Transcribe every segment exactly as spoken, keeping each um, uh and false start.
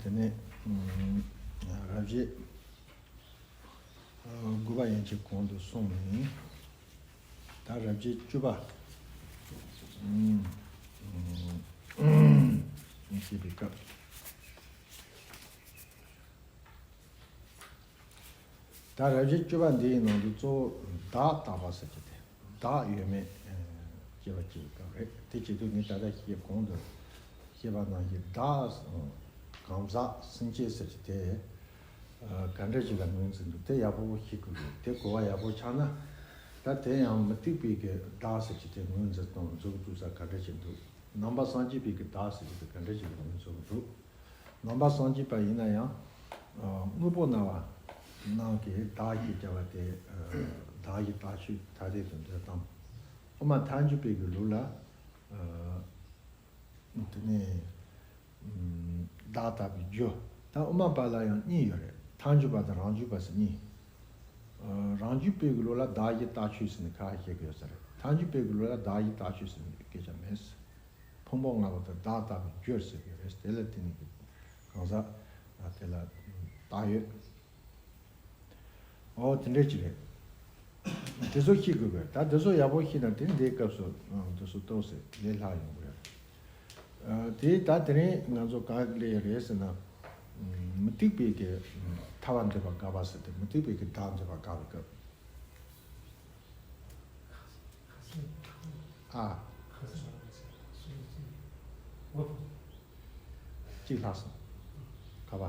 དེ་ནས་རབ་བྱེད་དགུ་པ་ཡན་ཆད་གོང་དུ་སོང་ནས། ད་རབ་བྱེད་བཅུ་པ་བཤད་པའི་སྐབས། ད་རབ་བྱེད་བཅུ་པ་འདིའི་ནང་དུ་གཙོ་བོ་བདག་བརྟག་པ་ཟེར་གྱི་དེ། བདག་ཡོད་མེད་དཔྱད་པ་བྱེད་པའི་སྐབས་རེད། དེ་བྱེད་དུས་ངས་ད་ལྟ་བཤད་གོང་དུ་བཤད་པ་ནང་བཞིན་བདག་གང་ཟག་སེམས་ཅན་ཟེར་གྱི་དེ་ག་འདྲ་ཞིག་ལ་ངོས་འཛིན་འདུག་དེ་ཡག་པོ་ཤེས་དགོས་ཀྱི་རེད། དེ་གོ་བ་ཡག་པོ་ཆགས་ན། ད་དེ་ཡང་མུ་སྟེགས་པའི་གི་བདག་ཟེར་གྱི་དེ་ངོས་འཛིན་སྟངས་མཛུབ་བཙུགས་ས་ག་འདྲ་ཞིག་འདུག་ནང་པ་སངས་རྒྱས་པའི་གི་བདག་ཟེར་གྱི་དེ་ག་འདྲ་ཞིག་ལ་ངོས་འཛིན་འདུག་ནང་པ་སངས་རྒྱས་པ་ཡིན་ན་ཡང་། དངོས་པོ་སྣང་བ་རྣམས་ཀྱི་བདག་ཞེས་བྱ་བ་དེ་བདག་གི་བཏགས་ཆོས་ཐ་དད་དུ་འདོད་དམ། དབུ་མ་ཐལ་འགྱུར་བའི་གི་ལུགས་ལ་དེ་ནས་བདག་བཏགས་པའི་རྒྱུ། ད་དབུ་མ་པ་ལ་ཡང་གཉིས་ཡོད་རེད། ཐལ་འགྱུར་བ་དང་རང་རྒྱུད་པ་ཟེར་གཉིས། རང་རྒྱུད་པའི་གི་ལུགས་ལ་བདག་གི་བཏགས་ཆོས་ཟེར་ནས་ཁ་ཤས་བཤད་གི་ཡོད་ས་རེད། ཐལ་འགྱུར་བའི་གི་ལུགས་ལ་བདག་གི་བཏགས་ཆོས་ཟེར་ནས་སྐད་ཆ་མེད། ཕུང་པོ་ལྔ་པོ་དང་བདག་བཏགས་པའི་རྒྱུར་ཟེར་གྱི་རེད། དེ་ལ་བརྟེན་ནས་ཀྱི་གང་ཟག་དེ་ལ་བཏགས་ཡོད། འོ་དེ་འདྲས་ཅིག་རེད། དེ་ཚོ་ཤེས་དགོས་པས། ད་དེ་ཚོ་ཡག་པོ་ཤེས་ན་དེ་འདིའི་སྐབས་སུ་དེ་ཚོ་ཏོག་ཙམ་ལས་སླ་ཡོང་གི་རེད། དེ་ད་དེ་རིང་ང་ཚོ་ག་གི་ལས་རེད་ཟེར་ན། མུ་སྟེགས་པའི་གི་ཐལ་བ་འདོད་པ་དགག་པ་ཟེར་ཏེ་མུ་སྟེགས་པའི་གི་བདག་འདོད་པ་དགག་པའི་སྐབས། ཨ། གཅིག་ལྷག་སོང་། ག་པ།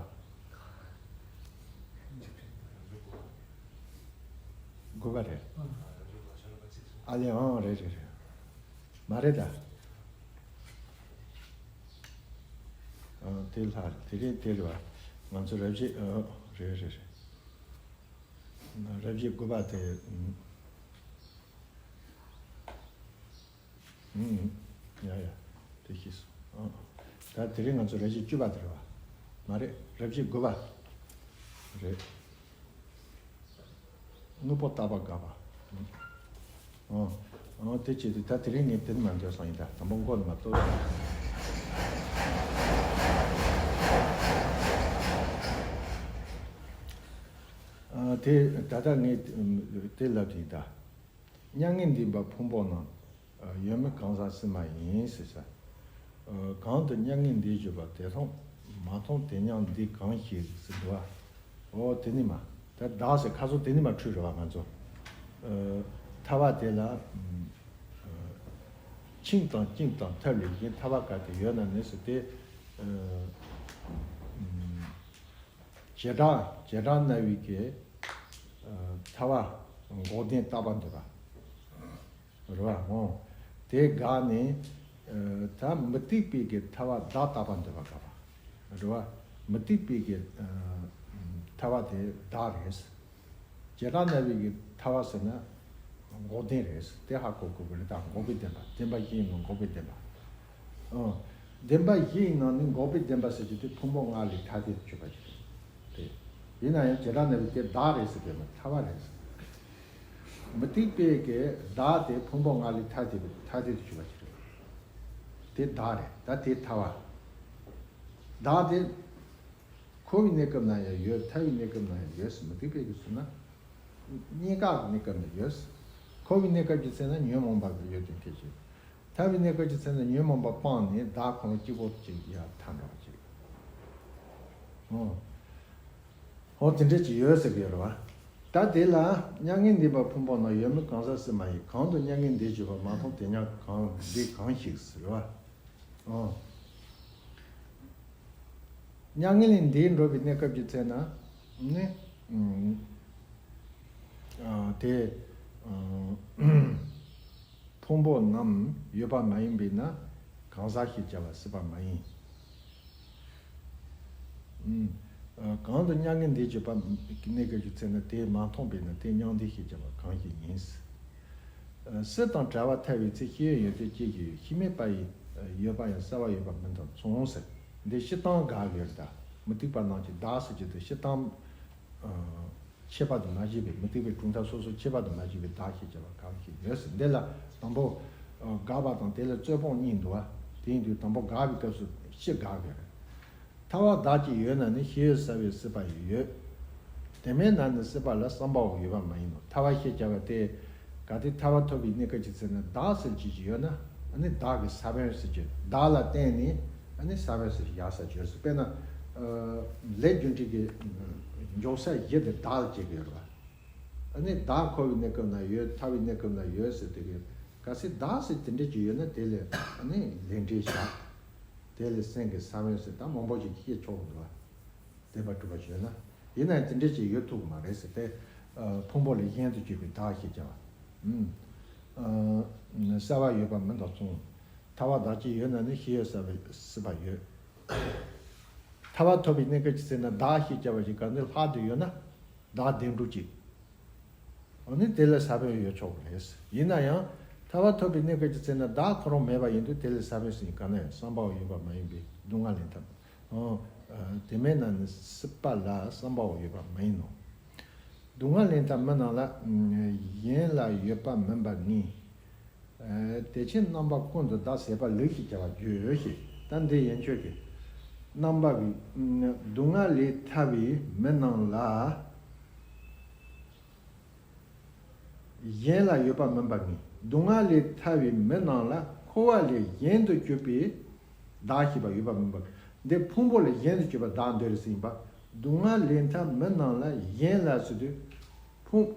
དགུ་པ་རེད། ཨ་ལས། ཨང་། རེད་རེད་རེད། མ་རེད་ད། ཨང་། དེ་ལྷག་དེ་རེད། དེ་རེད་བ། ང་ཚོ་རབ་བྱེད། ཨ། རེད་རེད་རེད། རབ་བྱེད་དགུ་པ་དེ། ཨུམ། ཨུམ། ཡ་ཡ། དེ་ཤེས་སོང་། ཨང་། ད་དེ་རིང་ང་ཚོ་རབ་བྱེད་བཅུ་པ་དེ་རེད་བ། མ་རེད། རབ་བྱེད་དགུ་པ་རེད། དངོས་པོ་བཏགས་པ་དགག་པ། ཨང་། ཨང་། དེ་བྱེད་དུས་ད་དེ་རིང་ངས་དེ་མ་འདོད་སོང་ཡིན། ད་དང་པོ་མགོ་ནས་མ་གཏོགས། ཨ། དེ་ད་ལྟ་ངས་དེ་ལབ་དུས་ད། མྱ་ངན་འདས་པ་ཕུང་པོ་རྣམས། ཡོད་མེད་གང་ཟག་སེམས་མ་ཡིན་ཟེར་ས། གང་དུ་མྱ་ངན་འདས་གྱུར་པ། དེ་མཐོང་མ་མཐོང་དེ་མྱང་འདས་གང་ཞིག་ཟེར་འདུག་བ། འོ་དེ་ནི་མ། ད་བདག་ཟེར་ཁ་སོ་དེ་ནི་མ་འཁྲུལ་རེད་བ་ང་ཚོ། ཐལ་བ་དེ་ལ། འཆིང་དང་བཅིངས་དང་ཐལ་བའི་གཞན་ཐལ་བ་ག་དེ་ཡོད་ན་ནི་ཟེར་ཏེ། བྱེ་བྲག་བྱེ་བྲག་སྨྲ་བའི་གི་ཐལ་བ་འགོག་བདེན་བཏགས་པ་འདོད་པ་རེད་བ། འོ་དེ་དགག་ནས། ད་མུ་སྟེགས་པའི་གི་ཐལ་བ་བདག་བཏགས་པ་འདོད་པ་དགག་པ་རེད་བ། མུ་སྟེགས་པའི་གི་ཐལ་བ་དེ་བདག་རེད། བྱེ་བྲག་སྨྲ་བའི་གི་ཐལ་བ་ཟེར་ན་འགོག་བདེན་རེད། དེ་ཧ་གོ་དགོས་པ་རེད། ད་འགོག་པའི་བདེན་པ། བདེན་པ་བཞི་ཡི་ནང་འགོག་པའི་བདེན་པ། ཨང་། བདེན་པ་བཞི་ཡི་ནང་ནས་འགོག་པའི་བདེན་པ་ཟེར་གྱི་དེ་ཕུང་པོ་ལྔ་ལས་ཐ་དད་དུ་གྱུར་པ་ཞིག་རེད། དེ་ཡིན་ན་ཡང་བྱེ་བྲག་སྨྲ་བས་དེ་བདག་རེད་ཟེར་གྱི་མེད། ཐལ་བ་རེད་ཟེར། མུ་སྟེགས་པའི་གི་བདག་དེ་ཕུང་པོ་ལྔ་ལས་ཐ་དད་པའི་ཐ་དད་དུ་གྱུར་པ་ཞིག་རེད། དེ་བདག་རེད། ད་དེ་ཐལ་བ། བདག་དེ། འཁོར་བའི་གནས་སྐབས་ན་ཡང་ཡོད། ཐར་བའི་གནས་སྐབས་ན་ཡང་ཡོད་ཟེར། མུ་སྟེགས་པའི་གི་ཚུལ་ན། རྙེད་དཀའ་གི་གནས་སྐབས་ན་ཡོད་ཟེར། འཁོར་བའི་གནས་སྐབས་ཀྱི་ཚེ་ན་ཉོན་མོངས་པ་གི་ཡོན་ཏན་སྐྱེ་ཅིང་། ཐར་བའི་གནས་སྐབས་ཀྱི་ཚེ་ན་ཉོན་མོངས་པ་སྤངས་ནས་བདག་ཁོ་རང་གཅིག་པོ་གཅིག་ཡར་ཐལ་འགྲོ་བ་ཅིག་ཨོ། ཨོ་དེ་འདྲ་ཅིག་ཡོད་ཟེར་གི་ཡོད་རེད་བ། ད་དེ་ལ་མྱ་ངན་འདས་པ་ཕུང་པོ་རྣམས། ཡོད་མེད་གང་ཟག་སེམས་མ་ཡིན། གང་དུ་མྱ་ངན་འདས་གྱུར་པ། མ་མཐོང་དེ་མྱང་གང་འདས་གང་ཞིག་ཟེར་བ། ཨོ། མྱ་ངན་ལས་འདས་འགྲོ་བའི་གནས་སྐབས་ཀྱི་ཚེ་ན་ནི། ཨ། དེ། ཨ། ཕུང་པོ་རྣམས་ཡོད་པ་མ་ཡིན་པས་ན་གང་ཟག་ཞེས་བྱ་བ་སྲིད་པ་མ་ཡིན། ཨུམ། ཨ། གང་དུ་མྱ་ངན་འདས་གྱུར་པ་གནས་སྐབས་ཀྱི་ཚེ་ན་དེ་མ་མཐོང་བས་ན་དེ་མྱང་འདས་ཞེས་བྱ་བ་གང་ཞིག་ཡིན། ཨ། སྲིད་དང་བྲལ་བ་ཐལ་བའི་ཚེ། ཤེས་ཡོན་ཡོན་ཏན་སྐྱེ་གི་ཡོད། ཤེས་མེད་པ་ཡི་ཡོད་པ་ཡང་གསལ་བ་ཡོད་པ་མིན་དང་མཚུངས་ཟེར། འདི་སྤྱིར་བཏང་དགག་ཡོད་ད། མུ་སྟེགས་པ་རྣམས་ཀྱིས་བདག་ཟེར་གྱི་དེ་སྤྱིར་བཏང་། ཨ། ཁྱད་པར་དུ་མ་བྱས་པའི། མུ་སྟེགས་པའི་གྲུབ་མཐའ་སོ་སོ་ཁྱད་པར་དུ་མ་བྱས་པའི་བདག་ཞེས་བྱ་བ་གང་ཞིག་ཡོད་ཟེར། འདི་ལ་དང་པོ་དགག་པ་དང་དེ་ལ་རྩོད་སྤོང་གཉིས་འདུག་བ། དེ་ཡིན་དུས་དང་པོ་དགག་པའི་སྐབས་སུ་སྤྱི་དགག་དགོས་རེད། ཐར་པ་བདག་གཅིག་ཡོད་ན་ནི། ཤེས་ཡོན་གསལ་བའི་སྲིད་པ་ཡོད། དེ་མེད་ན་ནི་སྲིད་པ་ལ། བསམ་པའང་ཡོད་པ་མ་ཡིན་ནོ། ཐར་པ་ཞེས་བྱ་བ་དེ་གལ་ཏེ་ཐར་པ་ཐོབ་པའི་གནས་སྐབས་ཅིག་ཚེ་ན་བདག་ཟེར་གྱི་ཅིག་ཡོད་ན། ཨ་ནི་བདག་གི་ས་བོན་ཟེར་གྱི། བདག་ལ་བརྟེན་ནས་ཨ་ནི་ས་བོན་ཟེར་ཡར་ས་བརྗོད་ཟེར། དཔེར་ན་ལས་རྒྱུ་འབྲས་ཀྱི་འཇོག་ས་གཞི་དེ་བདག་ལ་བྱེད་ཀྱི་ཡོད་རེད་བ། ཨ་ནི་བདག་འཁོར་བའི་གནས་སྐབས་ན་ཡོད། ཐར་པའི་གནས་སྐབས་ན་ཡོད་ཟེར་དེ་གི། གལ་སྲིད་བདག་ཟེར་དེ་འདྲ་ཅིག་ཡོད་ན་དེ་ལས་ཨ་ནི་ལས་འབྲས་བཞག་དེ་ལས་སེམས་ཀྱི་ས་བོན་ཟེར་ད་མང་པོ་ཞིག་སྐྱེ་ཆོག་གི་འདུག་བ། བདེན་པ་གྲུབ་པ་ཞུས་ན། ཡིན་ན་ཡང་དེ་འདྲ་ཅིག་ཡོད་ཐུབ་ཀྱི་མ་རེད་ཟེར་ཏེ། ཕུང་པོ་ལས་གཞན་དུ་གྱུར་པའི་བདག་ཞེས་བྱ་བ། ཨུམ། ཨ། གསལ་བ་ཡོད་པ་མིན་པར་གསུངས། ཐར་པ་བདག་གཅིག་ཡོད་ན་ནི། ཤེས་ཡོན་གསལ་བའི་སྲིད་པ་ཡོད། ཐར་པ་ཐོབ་པའི་གནས་སྐབས་ཅིག་ཚེ་ན་བདག་ཞེས་བྱ་བ་ཞིག་ག་ནི་ལྷག་ཏུ་ཡོད་ན། བདག་བདེན་གྲུབ་ཅིག་འོ་ནི་དེ་ལ་ས་བོན་ཡོད་ཆོག་གི་རེད། ཡིན་ན་ཡང་ཐར་པ་ཐོབ་པའི་གནས་སྐབས་ཀྱི་ཚེ་ན་བདག་ཁོ་རང་མེད་པ་ཡིན་དུས་དེ་ལ་ས་བོན་ཟེར་ག་ནས་བསམ་པའང་ཡོད་པ་མ་ཡིན་པས་སྡུག་བསྔལ་ལས་ཐར། འོ། དེ་མེད་ན་ནི་སྲིད་པ་ལ་བསམ་པའང་ཡོད་པ་མ་ཡིན་ནོ། སྡུག་བསྔལ་ལས་ཐར་མི་རྣམས་ལ། གཞན་ལ་ཡོད་པ་མིན་པ་ངེས། དེ་ཕྱིར་རྣམ་པ་ཀུན་ཏུ་བདག་ཟད་པ་ལེགས་ཞེས་བྱ་བ་བརྗོད་ཞེས། ད་འདི་ཡན་ཆོད་ཀྱི། རྣམ་པ་གི། སྡུག་བསྔལ་ལས་ཐར་བའི་མི་རྣམས་ལ། གཞན་ལ་ཡོད་པ་མིན་པ་ངེས། སྡུག་བསྔལ་ལས་ཐར་བའི་མི་རྣམས་ལ་འཁོར་བ་ལས་གཞན་དུ་གྱུར་པའི་བདག་ཞེས་པ་ཡོད་པ་མིན་པ། འདི་ཕུང་པོ་ལས་གཞན་དུ་གྱུར་པ་བདག་འདོད་རེད་ཟེར་ཡིན་པ། སྡུག་བསྔལ་ལས་ཐར་མི་རྣམས་ལ་གཞན་ལ་ཟེར་དུས། ཕུང་།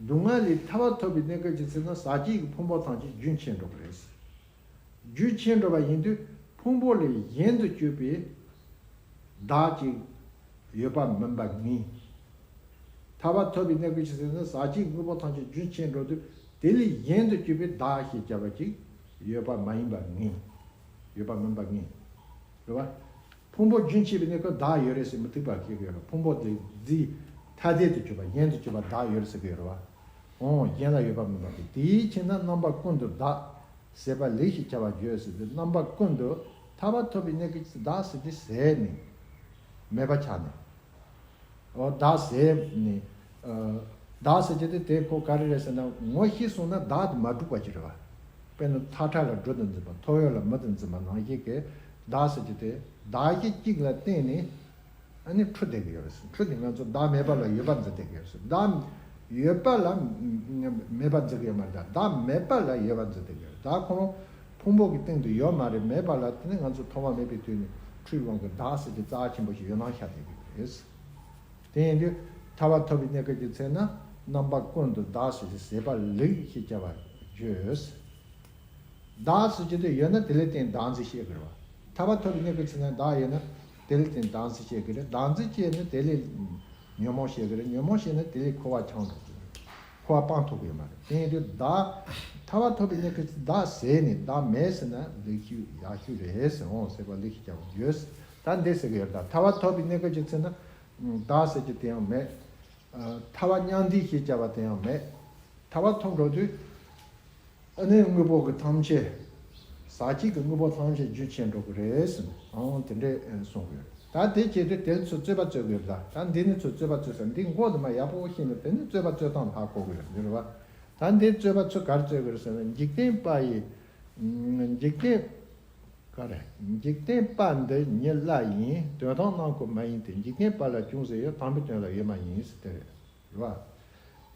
སྡུག་བསྔལ་ལས་ཐར་པ་ཐོབ་པའི་གནས་སྐབས་ཀྱི་ཚེ་ན་ཟག་བཅས་ཀྱི་ཕུང་པོ་ཐམས་ཅད་རྒྱུན་ཆད་འགྲོ་གི་རེད། རྒྱུན་ཆད་འགྲོ་བ་ཡིན་དུས་ཕུང་པོ་ལས་གཞན་དུ་གྱུར་པའི་བདག་ཅིག་ཡོད་པ་མིན་པ་ངེས། ཐར་པ་ཐོབ་པའི་གནས་སྐབས་ཀྱི་ཚེ་ན་ཟག་བཅས་ཀྱི་དངོས་པོ་ཐམས་ཅད་རྒྱུན་ཆད་འགྲོ་དུས་དེ་ལས་གཞན་དུ་གྱུར་པའི་བདག་ཞེས་བྱ་བ་ཅིག་ཡོད་པ་མ་ཡིན་པ་ངེས། ཡོད་པ་མིན་པ་ངེས། རེད་བ། ཕུང་པོ་རྒྱུན་ཆད་པའི་གནས་སྐབས་བདག་ཡོད་རེད་ཟེར་མི་ཐུབ་པ་ཁེགས་ཡོད་རེད། ཕུང་པོ་དེ་རྫས་ཐ་དད་དུ་གྱུར་པ་གཞན་དུ་གྱུར་པ་བདག་ཡོད་རེད་ཟེར་གི་ཡོད་རེད་བ། འོང་གཞན་ལ་ཡོད་པ་མིན་པ་སྟེ། དེའི་ཕྱིར་ན་རྣམ་པ་ཀུན་ཏུ་བདག་ཟད་པ་ལེགས་ཞེས་བྱ་བ་བརྗོད་ཟེར་ཏེ། རྣམ་པ་ཀུན་ཏུ་ཐར་པ་ཐོབ་པའི་གནས་སྐབས་ཀྱི་བདག་ཟེར་དེ་ཟད་ནས་མེད་པ་ཆགས་ནས། འོ་བདག་ཟད་ནས། ཨ། བདག་ཟེར་གྱི་དེ་དེ་ཁོ་ག་རེ་རེད་ཟེར་ན། ངོ་ཤེས་སོང་ན་བདག་དེ་མ་གྲུབ་པ་ཅིག་རེད་བ། དཔེར་ན་ཐག་ཁྲ་ལ་སྦྲུལ་དུ་འཛིན་པ། ཐོ་ཡོར་ལ་མི་དུ་འཛིན་པ་ནང་བཞིན་གྱི་བདག་ཟེར་གྱི་དེ། བདག་གཞི་གཅིག་ལ་བརྟེན་ནས་ཨ་ནི་འཁྲུལ་བསྡད་ཀྱི་ཡོད་རེད། འཁྲུལ་དེ་ང་ཚོ་བདག་མེད་པ་ལ་ཡོད་པ་འཛིན་བསྡད་ཀྱི་ཡོད་རེད། བདག་ཡོད་པ་ལ་མེད་པ་འཛིན་གྱི་ཡོད་མ་རེད། བདག་མེད་པ་ལ་ཡོད་པ་འཛིན་བསྡད་ཀྱི་ཡོད་རེད། བདག་ཁོ་རང་ཕུང་པོ་གི་སྟེང་དུ་ཡོད་མ་རེད། མེད་པ་ལ་དེ་ནི་ང་ཚོ་ཐོག་མ་མེད་པའི་དུས་ནས་འཁྲུལ་དབང་གིས་བདག་ཟེར་གྱི་རྩ་ཆེན་པོ་ཞིག་ཡོད་སྣང་ཤར་བསྡད་ཀྱི་ཡོད་རེད། དེ་ཡིན་དུས་ཐར་པ་ཐོབ་པའི་གནས་སྐབས་ཀྱི་ཚེ་ན་རྣམ་པ་ཀུན་ཏུ་བདག་ཟེར་ཞིང་ཟད་པ་ལེགས་ཞེས་བྱ་བ་བརྗོད། བདག་ཟེར་གྱི་དེ་ཡོད་ན་དེ་ལས་བརྟེན་བདག་འཛིན་བྱེད་དགོས་རེད་བ། ཐར་པ་ཐོབ་པའི་གནས་སྐབས་ཚེ་ན་བདག་ཡོད་ན་དེ་ལས་བརྟེན་བདག་འཛིན་བྱེད་དགོས་རེད། བདག་འཛིན་བྱས་ནས་དེ་ལས་ཉོན་མོངས་བྱེད་དགོས་རེད། ཉོན་མོངས་བྱས་ནས་དེ་ལས་འཁོར་བ་འཁྱམས་འགྲོ་གི་རེད། འཁོར་བ་སྤང་ཐུབ་ཀྱི་ཡོད་མ་རེད། དེ་ཡིན་དུས་བདག་ཐར་པ་ཐོབ་པའི་གནས་སྐབས་ཚེ་བདག་ཟད་ནས་བདག་མེད་ཟེར་ན་ལེགས་ཤོས་ཡག་ཤོས་རེད་ཟེར། འོང་ཟད་པ་ལེགས་ཞེས་བྱ་བ་བརྗོད། ད་འདི་ཟེར་གི་ཡོད། ད་ཐར་པ་ཐོབ་པའི་གནས་སྐབས་ཀྱི་ཚེ་ན། བདག་ཟེར་གྱི་དེ་ཡང་མེད། ཨ། ཐར་པ་མཉམ་འདུས་ཞེས་བྱ་བ་དེ་ཡང་མེད། ཐར་པ་ཐོབ་འགྲོ་དུས་ཨ་ནི་དངོས་པོ་གི་ཐམས་ཅད། ཟག་བཅས་ཀྱི་དངོས་པོ་ཐམས་ཅད་རྒྱུན་ཆད་འགྲོ་གི་རེད་ཟེར། ཨང་དེ་འདྲས་གསུང་གི་ཡོད། ད་དེ་བྱེད་དུས་དེ་ཚོ་རྩོད་པ་རྩོད་གི་ཡོད། ད་ད་འདི་ནི་ཚོ་རྩོད་པ་རྩོད་ས་འདི་མགོ་དུ་མ་ཡག་པོ་ཤེས་ནས་དེ་ནི་རྩོད་པ་རྩོད་སྟངས་ཧ་གོ་གི་ཡོད་འདི་རེད་བ། ད་འདི་རྩོད་པ་ཚོ་ག་རེ་རྩོད་གི་རེད་ཟེར་ན། འཇིག་རྟེན་པ་ཡི། འཇིག་རྟེན། ག་རེ། འཇིག་རྟེན་པ་འདི་ཉིད་ལྷ་ཡིན། དོན་དམ་སྣང་ཁུག་མ་ཡིན་ཏེ། འཇིག་རྟེན་པ་ལ་ཅུང་ཟད་ཡོད། དམ་པའི་དོན་ལ་ཡོད་མ་ཡིན་ཟེར་དེ་རེད་བ།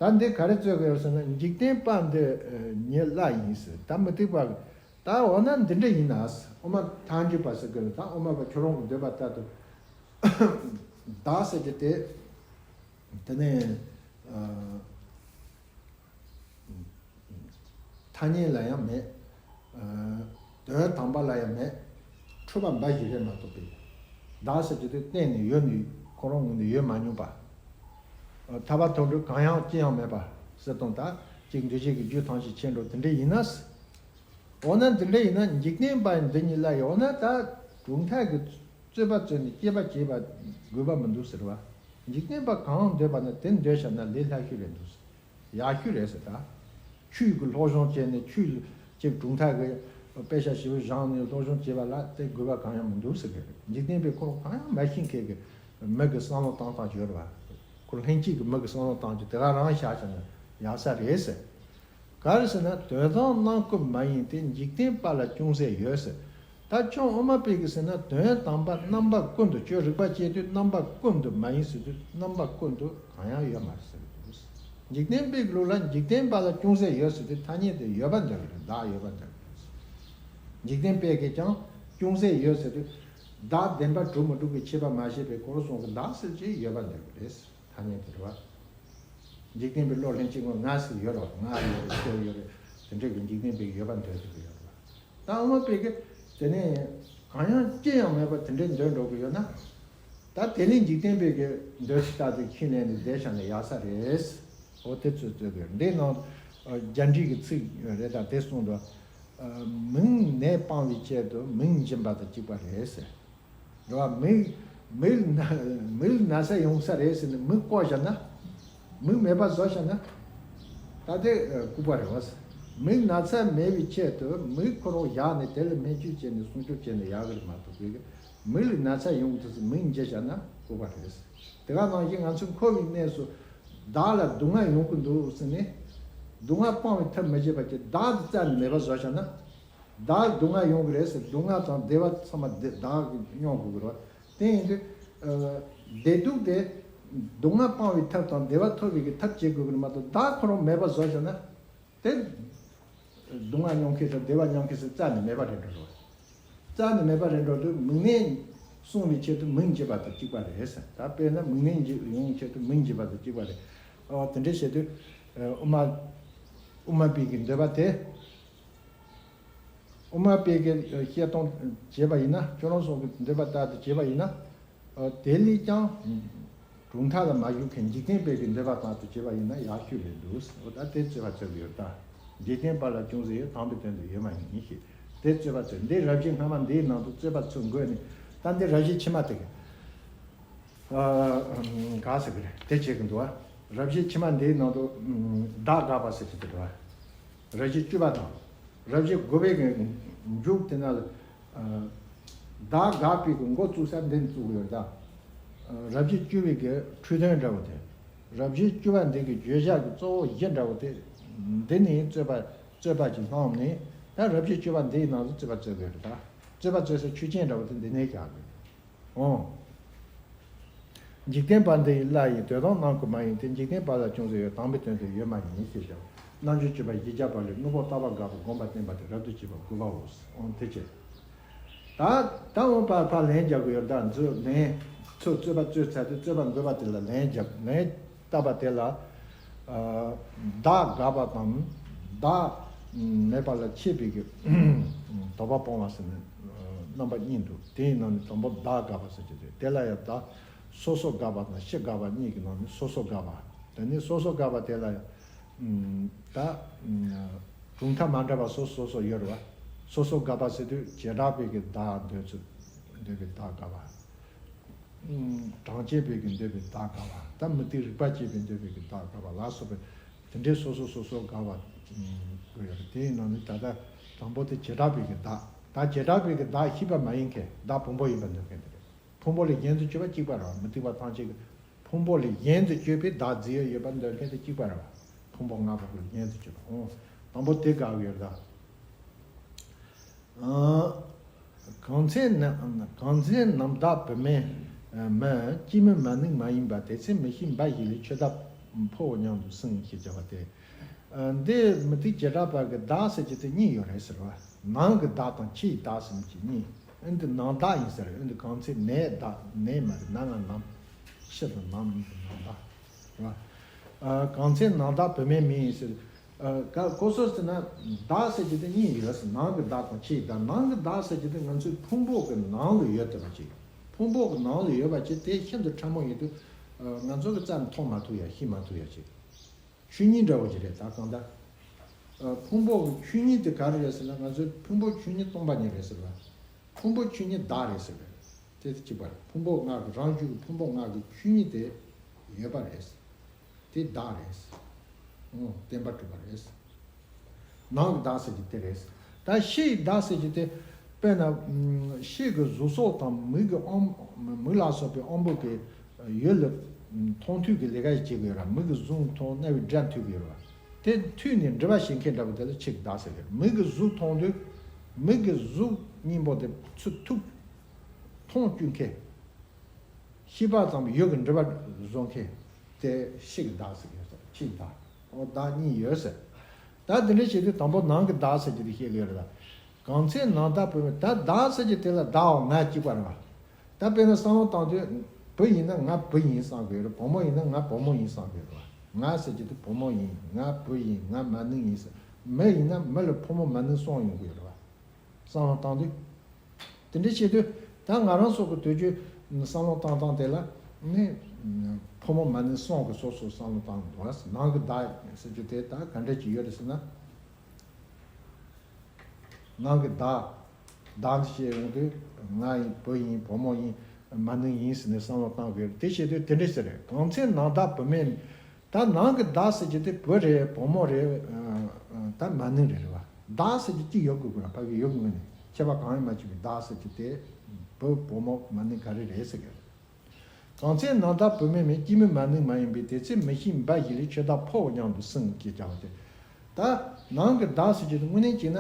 ད་འདི་ག་རེ་རྩོད་གི་ཡོད་ཟེར་ན། འཇིག་རྟེན་པ་འདི་ཉིད་ལྷ་ཡིན་ཟེར། ད་མུ་སྟེགས་པ། ད་འོ་ན་འདི་འདྲ་ཡིན་ན་ཟེར། དབུ་མ་ཐལ་འགྱུར་བ་ཟེར་གི་རེད། ད་དབུ་མ་པ་ཁྱོད་རང་གི་འདོད་པ་ལྟར་དུ་བདག་ཟེར་གྱི་དེ། དེ་ནས། ཨ། ཐ་སྙད་ལ་ཡང་མེད། ཨ། དོན་དམ་པ་ལ་ཡང་མེད། འཁྲུལ་པ་འབའ་ཞིག་རེད་མ་གཏོགས་པའི། བདག་ཟེར་གྱི་དེ་གཏན་ནས་ཡོད་ནི་ཁོ་རང་ངོས་ནས་ཡོད་མ་མྱོང་པ། ཨ། ཐར་པ་ཐོབ་འགྲོ་གང་ཡང་ཅི་ཡང་མེད་པ་ཟེར་སྟངས། ད་ཅིག་འདུས་བྱས་ཀྱི་རྒྱུ་ཐམས་ཅད་ཆད་འགྲོ་དེ་འདྲ་ཡིན་ན། འོ་ན་དེ་འདྲ་ཡིན་ན་འཇིག་རྟེན་པ་འདི་ཉིད་ལྷ་ཡིན། འོ་ན་ད་གྲུབ་མཐའ་གི་རྩོད་པ་རྩོད་ནས་དཔྱད་པ་བྱེད་པ་དགོས་པ་མི་འདུག་ཟེར་བ། འཇིག་རྟེན་པ་གང་འདོད་པ་ན་དེ་འདོད་བཞག་ན་ལས་སླ་ཤོས་རེད་འདུག་ཟེར། ཡག་ཤོས་རེད་ཟེར། ད་ཆོས་ཀྱི་སློབ་སྦྱོང་བྱས་ནས་ཆོས་ཀྱི་གྲུབ་མཐའ་གི་དཔེ་ཆ་ཞིབ་བཞག་ནས་སློབ་སྦྱོང་བྱེད་པ་ལ་དེ་དགོས་པ་གང་ཡང་མི་འདུག་ཟེར་གི་རེད། འཇིག་རྟེན་པས་ཁོ་རང་གང་ཡང་མ་ཤེས་མཁན་གི་མི་གི་བསམ་བློ་བཏང་སྟངས་ཡོད་རེད་བ། ཁོ་ལྷན་སྐྱེས་ཀྱི་མི་གི་བསམ་བློ་བཏང་རྒྱུ་དེ་ག་རང་བཞག་བྱས་ན་ཡག་ས་རེད་ཟེར། ག་རེ་ཟེར་ན། དོན་དམ་སྣང་ཁུག་མ་ཡིན་ཏེ། འཇིག་རྟེན་པ་ལ་ཅུང་ཟད་ཡོད་ཟེར། ད་ཁྱོད་དབུ་མ་པའི་གི་ཟེར་ན། དོན་དམ་པ་རྣམ་པ་ཀུན་ཏུ། ཁྱོད་རིག་པ་དཔྱད་དུས་རྣམ་པ་ཀུན་ཏུ་མ་ཡིན་ཟེར་དུས། རྣམ་པ་ཀུན་ཏུ་གང་ཡང་ཡོད་མ་རེད་ཟེར་གི་འདུག་འཇིག་རྟེན་པའི་གི་ལུགས་ལ་འཇིག་རྟེན་པ་ལ་ཅུང་ཟད་ཡོད་ཟེར་དུས། ཐ་སྙད་དེ་ཡོད་པ་འདོད་གི་རེད། བདག་ཡོད་པ་འདོད་གི་རེད། འཇིག་རྟེན་པས་ཀྱང་ཅུང་ཟད་ཡོད་ཟེར་དུས། བདག་བདེན་པར་གྲུབ་མི་གྲུབ་ཀྱི་ཁྱད་པར་མ་ཕྱེ་བའི་སྐོར་གསུང་གི། བདག་ཟེར་ཅིག་ཡོད་པ་འདོད་གི་རེད། ཐ་སྙད་དེ་རེད་བ། འཇིག་རྟེན་པའི་བློ་ལྷན་སྐྱེས་ངོ་ང་ཟེར་ཡོད་རེད་བ། ང་ཡོད་རེད། ཁྱོད་ཡོད་རེད། དེ་འདྲ་གི་འཇིག་རྟེན་པའི་ཡོད་པ་འདོད་ཀྱི་ཡོད་རེད་བ། ད་དབུ་མ་པའི་གི་དེ་ནས་གང་ཡང་ཅི་ཡང་མེད་པ་དེ་འདྲའི་འདོད་འགྲོ་གི་ཡོད་ན། ད་དེ་ནས་འཇིག་རྟེན་པའི་གི་འདོད་ཆགས་དེ་ཁྱེར་ནས་ནི་བསྡད་བཞག་ན་ཡག་ས་རེད། འོ་དེ་ཚོད་ཚོད་གི་འདི་ནང་རྒྱ་འགྲེལ་གྱི་ཚིག་རེད། ད་དེ་གསུངས་འདུག་མིག་ནད་སྤང་བའི་ཆེད་དུ་མིག་འབྱིན་པ་དང་གཅིག་པ་རེད་ཟེར། རེད་བ། མིག་མིག་ན་མིག་ན་ཚ་ཡོང་ས་རེད་ཟེར་ནས་མིག་བཀོག་བཞག་ན། མིག་མེད་པ་བཟོ་བཞག་ན། ད་དེ་ལྐུགས་པ་རེད་བ། མིག་ན་ཚ་མེད་པའི་ཆེད་དུ་མིག་ཁོ་རང་བཞག་ནས་དེ་ལ་སྨན་བཅོས་བྱས་ནས་སྲུང་སྐྱོབ་བྱས་ནས་ཡག་གི་རེད་མ་གཏོགས། བོད་ཀྱི་མིག་ལ་ན་ཚ་ཡོང་དུས་སུ་མིག་འབྱིན་བཞག་ན་ལྐུགས་པ་རེད། དེ་ག་ནང་བཞིན་ང་ཚོ་འཁོར་བའི་གནས་སུ་བདག་ལ་སྡུག་བསྔལ་ཡོང་གི་འདུག་ཟེར་ནས། སྡུག་བསྔལ་སྤང་བའི་ཐབས་མི་བྱེད་པ་ཅིག་བདག་དེ་རྩ་ནས་མེད་པ་བཟོ་བཞག་ན། བདག་སྡུག་བསྔལ་ཡོང་གི་རེད་ཟེར། སྡུག་བསྔལ་དང་བདེ་བ་ཚང་མ་བདེ་བདག་གིས་མྱོང་དགོས་ཀྱི་རེད། དེ་ཡིན་དུས་ཨ་བདེ་སྡུག་དེ་སྡུག་བསྔལ་སྤང་བའི་ཐབས་དང་བདེ་བ་ཐོབ་པའི་གི་ཐབས་བྱེད་དགོས་ཀྱི་རེད་མ་གཏོགས། བདག་ཁོ་རང་མེད་པ་བཟོ་བཞག་ན། དེ་སྡུག་བསྔལ་མྱོང་མཁན་དང་བདེ་བ་མྱོང་མཁན་ཟེར་རྩ་ནས་མེད་པ་རེད་འགྲོ་རེད། རྩ་ནས་མེད་པ་རེད་འགྲོ་དུས། མིག་ནད་སྲུང་བའི་ཆེད་དུ་མིག་འབྱིན་པ་དང་གཅིག་པ་རེད་ཟེར། ད་དཔེར་ན་མིག་ནད་འབྱིན་ཡོང་ཆེད་དུ་མིག་འབྱིན་པ་དང་གཅིག་པ་རེད། ཨོ་དེ་འདྲ་བྱེད་དུས་ཨ་དབུ་མ་དབུ་མ་པའི་གི་འདོད་པ་དེ། དབུ་མ་པའི་གི་བཤད་སྟངས་བྱས་པ་ཡིན་ན། ཁྱོད་རང་ཚོ་གི་འདོད་པ་ལྟར་དུ་བྱས་པ་ཡིན་ན། ཨ་དེ་ལས་ཀྱང་གྲུབ་མཐའ་ལ་མ་ཞུགས་མཁན་འཇིག་རྟེན་པའི་གི་འདོད་པ་ལྟར་དུ་བྱས་པ་ཡིན་ན་ཡག་ཤོས་རེད་འདུག་འོ་ད་དེ་རྩོད་པ་རྩོད་གི་ཡོད། ད་འཇིག་རྟེན་པ་ལ་ཅུང་ཟད་ཡོད། དམ་པའི་དོན་དུ་ཡོད་མ་ཡིན་ཞེས། དེ་རྩོད་པ་རྩོད། འདི་རབ་བྱེད་སྔ་མ་འདིའི་ནང་དུ་རྩོད་པ་ཚུར་འགོད་ནས། ད་འདི་རབ་བྱེད་ཕྱི་མ་དེ་གི་ཨ་ག་ཟེར་གི་རེད། དེ་བྱེད་གི་འདུག་ཨ། རབ་བྱེད་ཕྱི་མ་འདིའི་ནང་དུ་ཨ་བདག་དགག་པ་ཟེར་གྱི་འདུག་ཨ། རབ་བྱེད་བཅུ་པ་དང་། རབ་བྱེད་དགུ་པའི་གི་མཇུག་དེ་ན་ལ། ཨ་བདག་དགག་པའི་གི་འགོ་བཙུགས་ས་འདི་བཙུགས་ཡོད་ད། ཨ་རབ་བྱེད་བཅུ་པའི་གི་འཁྲུལ་དོན་འདྲ་བོ་དེ། རབ་བྱེད་བཅུ་པ་འདི་གི་བརྗོད་བྱ་གི་གཙོ་བོ་བཞི་འདྲ་བོ་དེ། འདི་ནི་རྩོད་པ་རྩོད་པ་ཅིག་བླངས་ནས། ད་རབ་བྱེད་བཅུ་པ་འདིའི་ནང་དུ་རྩོད་པ་རྩོད་དགོས་རེད་ད། རྩོད་པ་རྩོད་ས་ཆོས་ཅན་འདྲ་བོ་དེ་འདི་ནས་རྒྱག་དགོས། འོང་། འཇིག་རྟེན་པ་འདི་ཡི་བླ་ཡི་དོན་དམ་སྣང་ཁུལ་མ་ཡིན་ཏེ། འཇིག་རྟེན་པ་ལ་ཅུང་ཟད་ཡོད། དམ་པའི་དོན་དུ་ཡོད་མ་ཡིན་ཞེས་བྱ་བ། རྣལ་འབྱོར་སྤྱོད་པ་བཞི་བརྒྱ་པ་ལས། དངོས་པོ་རྟག་པ་དགག་པ་སྒོམ་པ་བསྟན་པ་སྟེ། རབ་ཏུ་བྱེད་པ་དགུ་པའོ། འོང་དེ་བྱས། ད་ད་འོང་བར་ཕར་ལན་རྒྱག་དགོས་ཡོད། ད་འཛོལ་ལན་ཚུར་རྩོད་པ་རྩོད་ཚར་དུས་རྩོད་པ་འགོད་པ་དེ་ལ་ལན་རྒྱག་ལན་བཏབ་པ་དེ་ལ། ཨ་བདག་དགག་པ་དང་བདག་མེད་པ་ལ་ཕྱེད་པའི་གི་དོགས་པ་སྤོང་བ་ཟེར་ནས་རྣམ་པ་གཉིས་འདུག་དེའི་ནང་ནས་དང་པོ་བདག་དགག་པ་ཟེར་གྱི་རེད། དེ་ལ་ཡང་བདག་སོ་སོ་དགག་པ་དང་ཕྱི་དགག་པ་གཉིས་ཀྱི་ནང་ནས་སོ་སོ་དགག་པ། དེ་ནས་སོ་སོ་དགག་པ་དེ་ལ་ཡང་ད་གྲུབ་མཐའ་མ་འདྲ་བ་སོ་སོ་སོ་ཡོད་རེད་བ། སོ་སོ་དགག་པ་ཟེར་དུས་བྱེ་བྲག་པའི་གི་བདག་འདོད་ཚུལ་འདོད་པའི་བདག་དགག་པ། གྲངས་ཅན་པའི་གི་འདོད་པའི་བདག་དགག་པ། ད་མུ་སྟེགས་རིགས་པ་བཅད་པའི་འདོད་པའི་གི་བདག་དགག་པ་ལ་སོགས་པའི་དེ་འདྲའི་སོ་སོ་སོ་སོ་དགག་པ་དགོས་ཡོད་རེད། དེའི་ནང་ནས་ད་ལྟ་དང་པོ་དེ་བྱེ་བྲག་པའི་གི་བདག་ད་བྱེ་བྲག་པའི་གི་བདག་ཤེས་པ་མ་ཡིན་མཁན་བདག་ཕུང་པོ་ཡིན་པ་འདོད་མཁན་དེ་རེད། ཕུང་པོ་ལས་གཞན་དུ་གྱུར་པ་གཅིག་པ་རེད་བ། མུ་སྟེགས་པ་ཐམས་ཅད་ཀྱི་ཕུང་པོ་ལས་གཞན་དུ་གྱུར་པའི་བདག་རྫས་ཡོད་པ་འདོད་མཁན་དེ་གཅིག་པ་རེད་བ། ཕུང་པོ་ལྔ་པོ་ལས་གཞན་དུ་གྱུར་པ། འོ་དང་པོ་དེ་དགག་ཡོད་ད། གང་ཚེ་ན་གང་ཚེ་ནམ་བདག་བུད་མེད་མིན། སྐྱེས་མིན་མ་ནིང་མ་ཡིན་པ། དེ་ཚེ་མི་ཤེས་འབའ་ཞིག་ལས། ཆོས་བདག་ཕོ་བོ་མཉམ་དུ་སྲུང་ཞེས་བྱ་བ་སྟེ། འདི་མུ་སྟེགས་བྱེ་བྲག་པ་གི་བདག་ཟེར་གྱི་དེ་གཉིས་ཡོད་རེད་ཟེར་བ། ནང་གི་བདག་དང་ཕྱིའི་བདག་ཟེར་གྱི་གཉིས། འདི་ནང་བདག་ཡིན་ཟེར། འདི་གང་ཚེ་ནས་བདག་ནས་མ་རེད། ན་ང་ནམ། ཕྱི་དང་ནམ་གཉིས་ཀྱི་ནང་བདག་རེད་བ། གང་ཚེ་ནང་བདག་བུད་མེད་མིན་ཟེར། ཨ་ག་གོ་སོ་ཟེར་ན་བདག་ཟེར་གྱི་དེ་གཉིས་ཡོད་ཟེར། ནང་གི་བདག་དང་ཕྱིའི་བདག་ནང་གི་བདག་ཟེར་གྱི་དེ་ང་ཚོའི་ཕུང་པོ་གི་ནང་ལ་ཡོད་བསྡད་པ་ཅིག་ཕུང་པོ་གི་ནང་ལ་ཡོད་པ་ཅིག་དེ་ཤིན་ཏུ་ཕྲ་མོ་ཡིན་དུས་ང་ཚོ་གི་རྩ་ནས་མཐོང་མ་ཐུབ་ཡ། ཤེས་མ་ཐུབ་ཡ་ཅིག་ཆོས་ཉིད་འདྲ་བོ་ཅིག་རེད། ད་གང་ལྟར་ཕུང་པོ་གི་ཆོས་ཉིད་དེ་ག་རེ་རེད་ཟེར་ན། ང་ཚོའི་ཕུང་པོ་ཆོས་ཉིད་སྟོང་པ་ཉིད་རེད་ཟེར་བ། ཕུང་པོ་ཆོས་ཉིད་བདག་རེད་ཟེར་བ། དེ་གཅིག་པ་རེད། ཕུང་པོ་ལྔ་གི་རང་རྒྱུད་ཀྱི་ཕུང་པོ་ལྔ་གི་ཆོས་ཉིད་དེ་ཡོད་པ་རེད། དེ་བདག་རེད། ཨོ་བདེན་པར་གྲུབ་པ་རེད། ནང་གི་བདག་ཟེར་གྱི་དེ་རེད། ད་ཕྱིའི་བདག་ཟེར་གྱི་དེ་དཔེར་ན་ཕྱི་གི་གཟུགས་སོགས་དང་མིག་གི་དབང་མིག་ལ་སོགས་པའི་དབང་པོ་གི་ཡུལ་ལ་མཐོང་ཐོས་ཀྱི་ལས་ཀ་ཞིག་བྱེད་དགོས་ར། མིག་གིས་གཟུགས་མཐོང་རྣ་བས་སྒྲ་ཐོས་ཀྱི་ཡོད་ར། དེ་ཐོས་ནས་འདྲི་བ་བྱེད་མཁན་འདྲ་པོ་དེ་ལ་ཕྱི་གི་བདག་ཟེར་གི། མིག་གིས་གཟུགས་མཐོང་དུས་མིག་གིས་གཟུགས་ སྙིང་པོ་དེ་ཚུར་ཐུག་མཐོང་བཅུག་མཁན། ཤེས་པ་ཙམ་ཡུལ་གྱི་འབྲེལ་བ་བཟོ་མཁན་དེ་ཕྱི་གི་བདག་ཟེར་གྱི་ཡོད་ས་རེད། ཕྱི་བདག་འོ་བདག་གཉིས་ཡོད་ཟེར། ད་དེ་འདྲ་བྱེད་དུས་དང་པོ་ནང་གི་བདག་ཟེར་གྱི་དེ་བཤད་གི་ཡོད་རེད་ད། གང་ཚེ་ནང་བདག་བུ་མེད་ད་བདག་ཟེར་གྱི་དེ་ལ་བདག་འོ་ང་གཅིག་པ་རེད་བ། ད་དཔེར་ན་བསམ་བློ་བཏང་དུས་བུ་ཡིན་ན་ང་བུ་ཡིན་བསམ་གི་ཡོད་རེད། བུ་མོ་ཡིན་ན་ང་བུ་མོ་ཡིན་བསམ་གི་ཡོད་རེད་བ། ང་ཟེར་གྱི་དེ་བུ་མོ་ཡིན། ང་བུ་ཡིན། ང་མ་ནིང་ཡིན་ཟེར། མི་ཡིན་ན་མི་ལ་ཕོ་མོ་མ་ནིང་གསུམ་ཡོང་གི་ཡོད་རེད་བ། བསམ་བློ་བཏང་དུས། དེ་འདྲ་བྱེད་དུས་ད་ང་རང་ཚོ་གི་དུས་རྒྱུན་བསམ་བློ་བཏང་སྟངས་དེ་ལ་ནི་ཕོ་མོ་མ་ནིང་གསུམ་གི་སོ་སོ་བསམ་བློ་བཏང་འདུག་བ། ནང་གི་བདག་ཟེར་རྒྱུ་དེ་ད་ག་འདྲ་ཅིག་ཡོད་རེད་ཟེར་ན། ནང་གི་བདག་བདག་འདི་བཤད་ཡོང་དུས་ང་ཡིན། བུ་ཡིན། བུ་མོ་ཡིན། མ་ནིང་ཡིན་ཟེར་ནས་བསམ་བློ་བཏང་དགོས་རེད། དེ་བྱེད་དུས་དེ་འདྲ་ཟེར་རེད། གང་ཚེ་ནང་བདག་བུ་མེད། ད་ནང་གི་བདག་ཟེར་གྱི་དེ་བུ་རེད། བུ་མོ་རེད། ཨ་ཨ་ད་མ་ནིང་རེད་རེད་བ། བདག་ཟེར་གྱི་གཅིག་ཡོད་དགོས་དགོས་ར། ཕ་གི་ཡོད་དགོས་ནས་ཁྱད་པར་གང་ཡང་མ་བྱས་པའི་བདག་ཟེར་གྱི་དེ་བུ་བུ་མོ་མ་ནིང་ག་རེ་རེད་ཟེར་གི་རེད། གང་ཚེ་ནང་བདག་བུ་མེད་མིན། སྐྱེ་མེད་མ་ནིང་མ་ཡིན་པས། དེ་ཚེ་མི་ཤེས་འབའ་ཞིག་ལས། ཆོས་བདག་ཕོ་བོ་མཉམ་དུ་སྲུང་། ཅེས་བྱ་བ་སྟེ། ད་ནང་གི་བདག་ཟེར་གྱི་དེ་དངོས་གནས་བྱས་ན།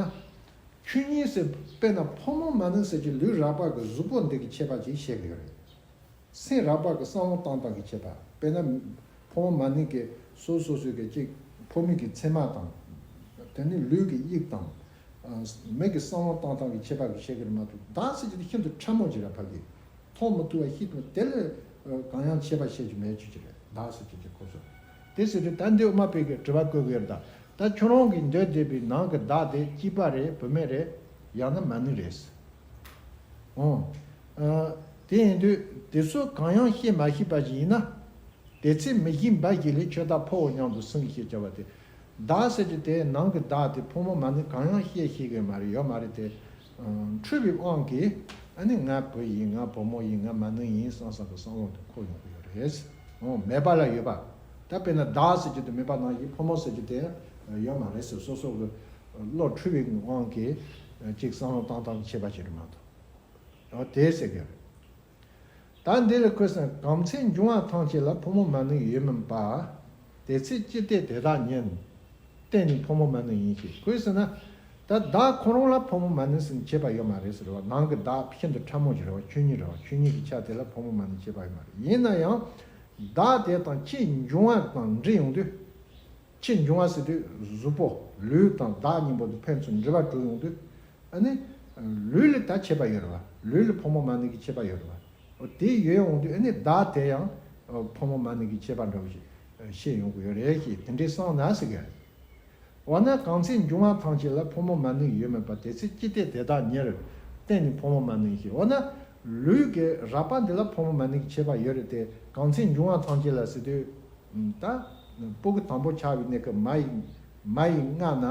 ཆོས་ཉིད་ཟེར་དཔེར་ན་ཕོ་མོ་མ་ནིང་ཟེར་གྱི་ལུས་རགས་པ་གི་གཟུགས་པོ་འདི་གི་ཁྱད་པར་ཅིག་བཤད་གི་ཡོད་རེད། སེམས་རགས་པ་གི་བསམ་བློ་བཏང་སྟངས་ཀྱི་ཁྱད་པར། དཔེར་ན་ཕོ་མོ་མ་ནིང་གི་སོ་སོ་སོ་གི་གཅིག་ཕོ་མོ་གི་མཚན་མ་དང་། དེ་ནི་ལུས་ཀྱི་དབྱིབས་དང་། ཨ་མི་གི་བསམ་བློ་བཏང་སྟངས་ཀྱི་ཁྱད་པར་གྱི་བཤད་གི་རེད་མ་གཏོགས། བདག་ཟེར་གྱི་དེ་ཤིན་ཏུ་ཕྲ་མོ་ཅིག་རེད་ཕ་གི། མཐོང་མི་ཐུབ་པ་ཤེས་ཐུབ་པ་དེ་ལས་གང་ཡང་ཁྱད་པར་བཤད་རྒྱུ་མེད་རྒྱུ་ཅིག་རེད། བདག་ཟེར་གྱི་དེ་ཁོ་ཚོ། དེ་ཟེར་དུས་ད་འདི་དབུ་མ་པའི་གི་དྲི་བ་བཀོད་གི་ཡོད་རེད་ད། ད་ཁྱོད་རང་གིས་འདོད་བསྡད་པའི་ནང་གི་བདག་དེ་སྐྱེས་པ་རེད། བུད་མེད་རེད། ཡང་ན་མ་ནིང་རེད། འོ། ཨ། དེ་ཡིན་དུས་དེ་ཚོ་གང་ཡང་ཤེས་མ་ཤེས་པ་ཞིག་ཡིན་ན། དེ་ཚེ་མི་ཤེས་འབའ་ཞིག་ལས། ཆོས་བདག་ཕོ་བོ་མཉམ་དུ་སྲུང་། ཞེས་བྱ་བ་སྟེ། བདག་ཟེར་གྱི་དེ་ནང་གི་བདག་དེ་ཕོ་མོ་མ་ནིང་གང་ཡང་ཤེས་ཤེས་གི་མ་རེད། ཡོད་མ་རེད་དེ། འཁྲུལ་པའི་དབང་གིས་ཨ་ནི་ང་བུ་ཡིན། ང་བུ་མོ་ཡིན། ང་མ་ནིང་ཡིན་བསམ་བསམ་གི་བསམ་བློ་དེ་འཁོར་ཡོང་གི་ཡོད་རེད། འོ་མེད་པ་ལ་ཡོད་པ། ད་དཔེར་ན་བདག་ཟེར་གྱི་དེ་མེད་པ་ནང་བཞིན་ཕོ་མོ་ཟེར་གྱི་དེ་ཡོད་མ་རེད་ཟེར། སོ་སོ་གི་བློ་འཁྲུལ་བའི་དབང་གིས་ཅིག་བསམ་བློ་བཏང་སྟངས་ཁྱད་པར་ཅིག་རེད་མ་གཏོགས། འོ་དེ་ཟེར་གི་རེད། ད་འདི་ལ་ཁོས་ཟེར། གང་ཚེ་འབྱུང་བ་ཐམས་ཅད་ལ། ཕོ་མོ་མ་ནིང་ཡོད་མིན་པ། དེ་ཚེ་ཅི་སྟེ་དེ་དག་ཉིད། བརྟེན་ནས་ཕོ་མོ་མ་ནིང་ཡིན་ཞེས། ཁོས་ཟེར་ན། ད་བདག་ཁོ་རང་ལ་ཕོ་མོ་མ་ནིང་ཟེར་ཁྱད་པར་ཡོད་མ་རེད་ཟེར་བ། ནང་གི་བདག་ཤིན་ཏུ་ཕྲ་མོ་ཞིག་རེད་བ། ཆོས་ཉིད་རེད་བ། ཆོས་ཉིད་ཀྱི་ཆ་དེ་ལ་ཕོ་མོ་མ་ནིང་ཁྱད་པར་ཡོད་མ་རེད། ཡིན་ན་ཡང་བདག་དེ་དང་ཕྱིས་འབྱུང་བ་དང་འབྲེལ་ཡོང་དུས། ཕྱིས་འབྱུང་བ་ཟེར་དུས་གཟུགས་པོ་ལུས་དང་བདག་གཉིས་པོ་དེ་ཕན་ཚུན་འབྲེལ་བ་གྲུབ་ཡོང་དུས། ཨ་ནི་ལུས་ལ་ད་ཁྱད་པར་ཡོད་རེད་བ། ལུས་ལ་ཕོ་མོ་མ་ནིང་གི་ཁྱད་པར་ཡོད་རེད་བ། འོ་དེ་ཡོད་ཡོང་དུས་ཨ་ནི་བདག་དེ་ཡང་ཕོ་མོ་མ་ནིང་གི་ཁྱད་པར་འདྲ་བོ་ཞིག་ཤེས་ཡོང་གི་ཡོད་རེད་ཞེས་དེ་འདྲའི་གསུངས་ན་ཟེར་གི་རེད། འོ་ན་གང་ཚེ་འབྱུང་བ་ཐམས་ཅད་ལ། ཕོ་མོ་མ་ནིང་ཡོད་མིན་པ། དེ་ཚེ་ཅི་སྟེ་དེ་དག་ཉིད། བརྟེན་ནས་ཕོ་མོ་མ་ནིང་ཞེས། འོ་ན་ལུས་ཀྱི་རགས་པ་འདི་ལ་ཕོ་མོ་མ་ནིང་གི་ཁྱད་པར་ཡོད་རེད་དེ། གང་ཚེ་འབྱུང་བ་ཐམས་ཅད་ལ་ཟེར་དུས། ད་སྤུ་གུ་དང་པོ་ཆགས་པའི་གནས་སྐབས་མ་ཡི་མ་ཡི་མངལ་ན།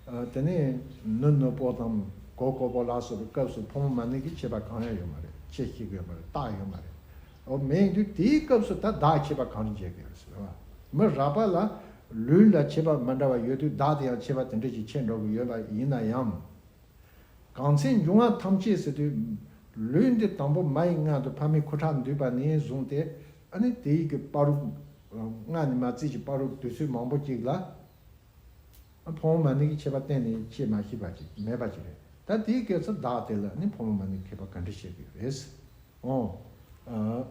ཨ་དེ་ནས་ནུ་ནུ་པོ་དང་གོ་གོ་པོ་ལ་སོགས་པའི་སྐབས་སུ་ཕོ་མོ་མ་ནིང་གི་ཁྱད་པར་གང་ཡང་ཡོད་མ་རེད། ཁྱད་ཤེས་ཀྱི་ཡོད་མ་རེད། རྟགས་ཡོད་མ་རེད། འོ་མེད་དུས་དེའི་སྐབས་སུ་ད་བདག་ཁྱད་པར་གང་རུང་འབྱེད་ཀྱི་ཡོད་ཟེར་བ། མི་རགས་པ་ལ་ལུས་ལ་ཁྱད་པར་མི་འདྲ་བ་ཡོད་དུས་བདག་དེ་ཡང་ཁྱད་པར་དེ་འདྲ་ཞིག་ཕྱེ་འགྲོ་གི་ཡོད་པ་ཡིན་ན་ཡང་། གང་ཚེ་འབྱུང་བ་ཐམས་ཅད་ཟེར་དུས། ལུས་འདི་དང་པོ་མ་ཡི་མངལ་དུ་ཕ་མའི་ཁུ་ཁྲག་འདུས་པ་ནས་བཟུང་སྟེ། ཨ་ནི་དེ་ཡི་གི་བར་དུ། མངལ་ནས་མ་བཙས་ཀྱི་བར་དུ་དུས་ཚོད་མང་པོ་ཅིག་ལ། ཕོ་མོ་མ་ནིང་གི་ཁྱད་པར་གཏན་ནས་ཕྱེ་མ་ཤེས་པ་ཅིག་མེད་པ་ཅིག་རེད། ད་དེའི་སྐབས་སུ་བདག་དེ་ལ་ནི་ཕོ་མོ་མ་ནིང་གི་ཁྱད་པར་ག་འདྲ་བཤད་ཀྱི་ཡོད་རེད། འོ། ཨ།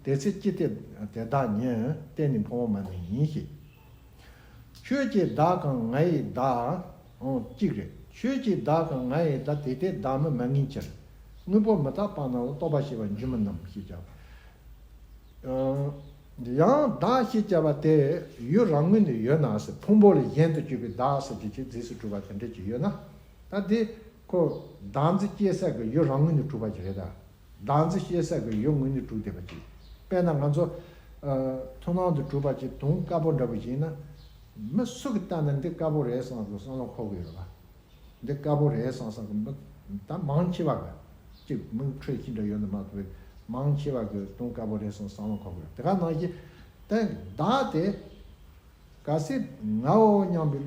དེ་ཚེ་ཅི་སྟེ་དེ་དག་ཉིད། བརྟེན་ནས་ཕོ་མོ་མ་ནིང་ཡིན་ཞེས། ཁྱོད་ཀྱི་བདག་གམ་ང་ཡི་བདག་འོ་གཅིག་རེད། ཁྱོད་ཀྱི་བདག་གམ་ང་ཡི་བདག་དེ་སྟེ་བདག་མིན་མ་ངེས་ཕྱིར། དངོས་པོ་མི་རྟག་པ་རྣམས་ལ། རྟོག་པ་ཞེས་པ་འགྱུར་མིན་རྣམས་ཞེས་བྱ་བ། ཡང་བདག་ཞེས་བྱ་བ་དེ་ཡུལ་རང་ངོས་ནས་ཡོད་ན་ཟེར། ཕུང་པོ་ལས་གཞན་དུ་གྱུར་པའི་བདག་ཟེར་གྱི་ཅིག་རྫས་སུ་གྲུབ་པ་དེ་འདྲ་ཅིག་ཡོད་ན། ད་དེ་ཁོ་བདག་འཛིན་སྐྱེ་ས་གི་ཡུལ་རང་ངོས་ནས་གྲུབ་པ་ཅིག་རེད་ད། བདག་འཛིན་སྐྱེ་ས་གི་ཡུལ་ངོས་ནས་གྲུབ་བསྡད་པ་ཅིག་དཔེར་ན་ང་ཚོ་ཨ་མཐོང་སྣང་དུ་གྲུབ་པ་ཅིག་དུང་དཀར་པོ་འདྲ་པོ་ཞིག་ཡིན་ན། མི་སུ་གི་ལྟ་ན་འདི་དཀར་པོ་རེད་བསམ་གི་བསམ་བློ་འཁོར་གི་ཡོད་པ། འདི་དཀར་པོ་རེད་བསམ་བསམ་གི་མི་ད་མང་ཆེ་བ་གི་ཅིག་མིག་འཕྲོད་ཅིག་འདྲ་ཡོད་ན་མ་གཏོགས་མང་ཆེ་བ་གི་དུང་དཀར་པོ་རེད་བསམ་བསམ་བློ་འཁོར་གི་ཡོད། དེ་ག་ནང་བཞིན་ད་བདག་དེ། གལ་སྲིད་ངའོ་སྙམ་པའི་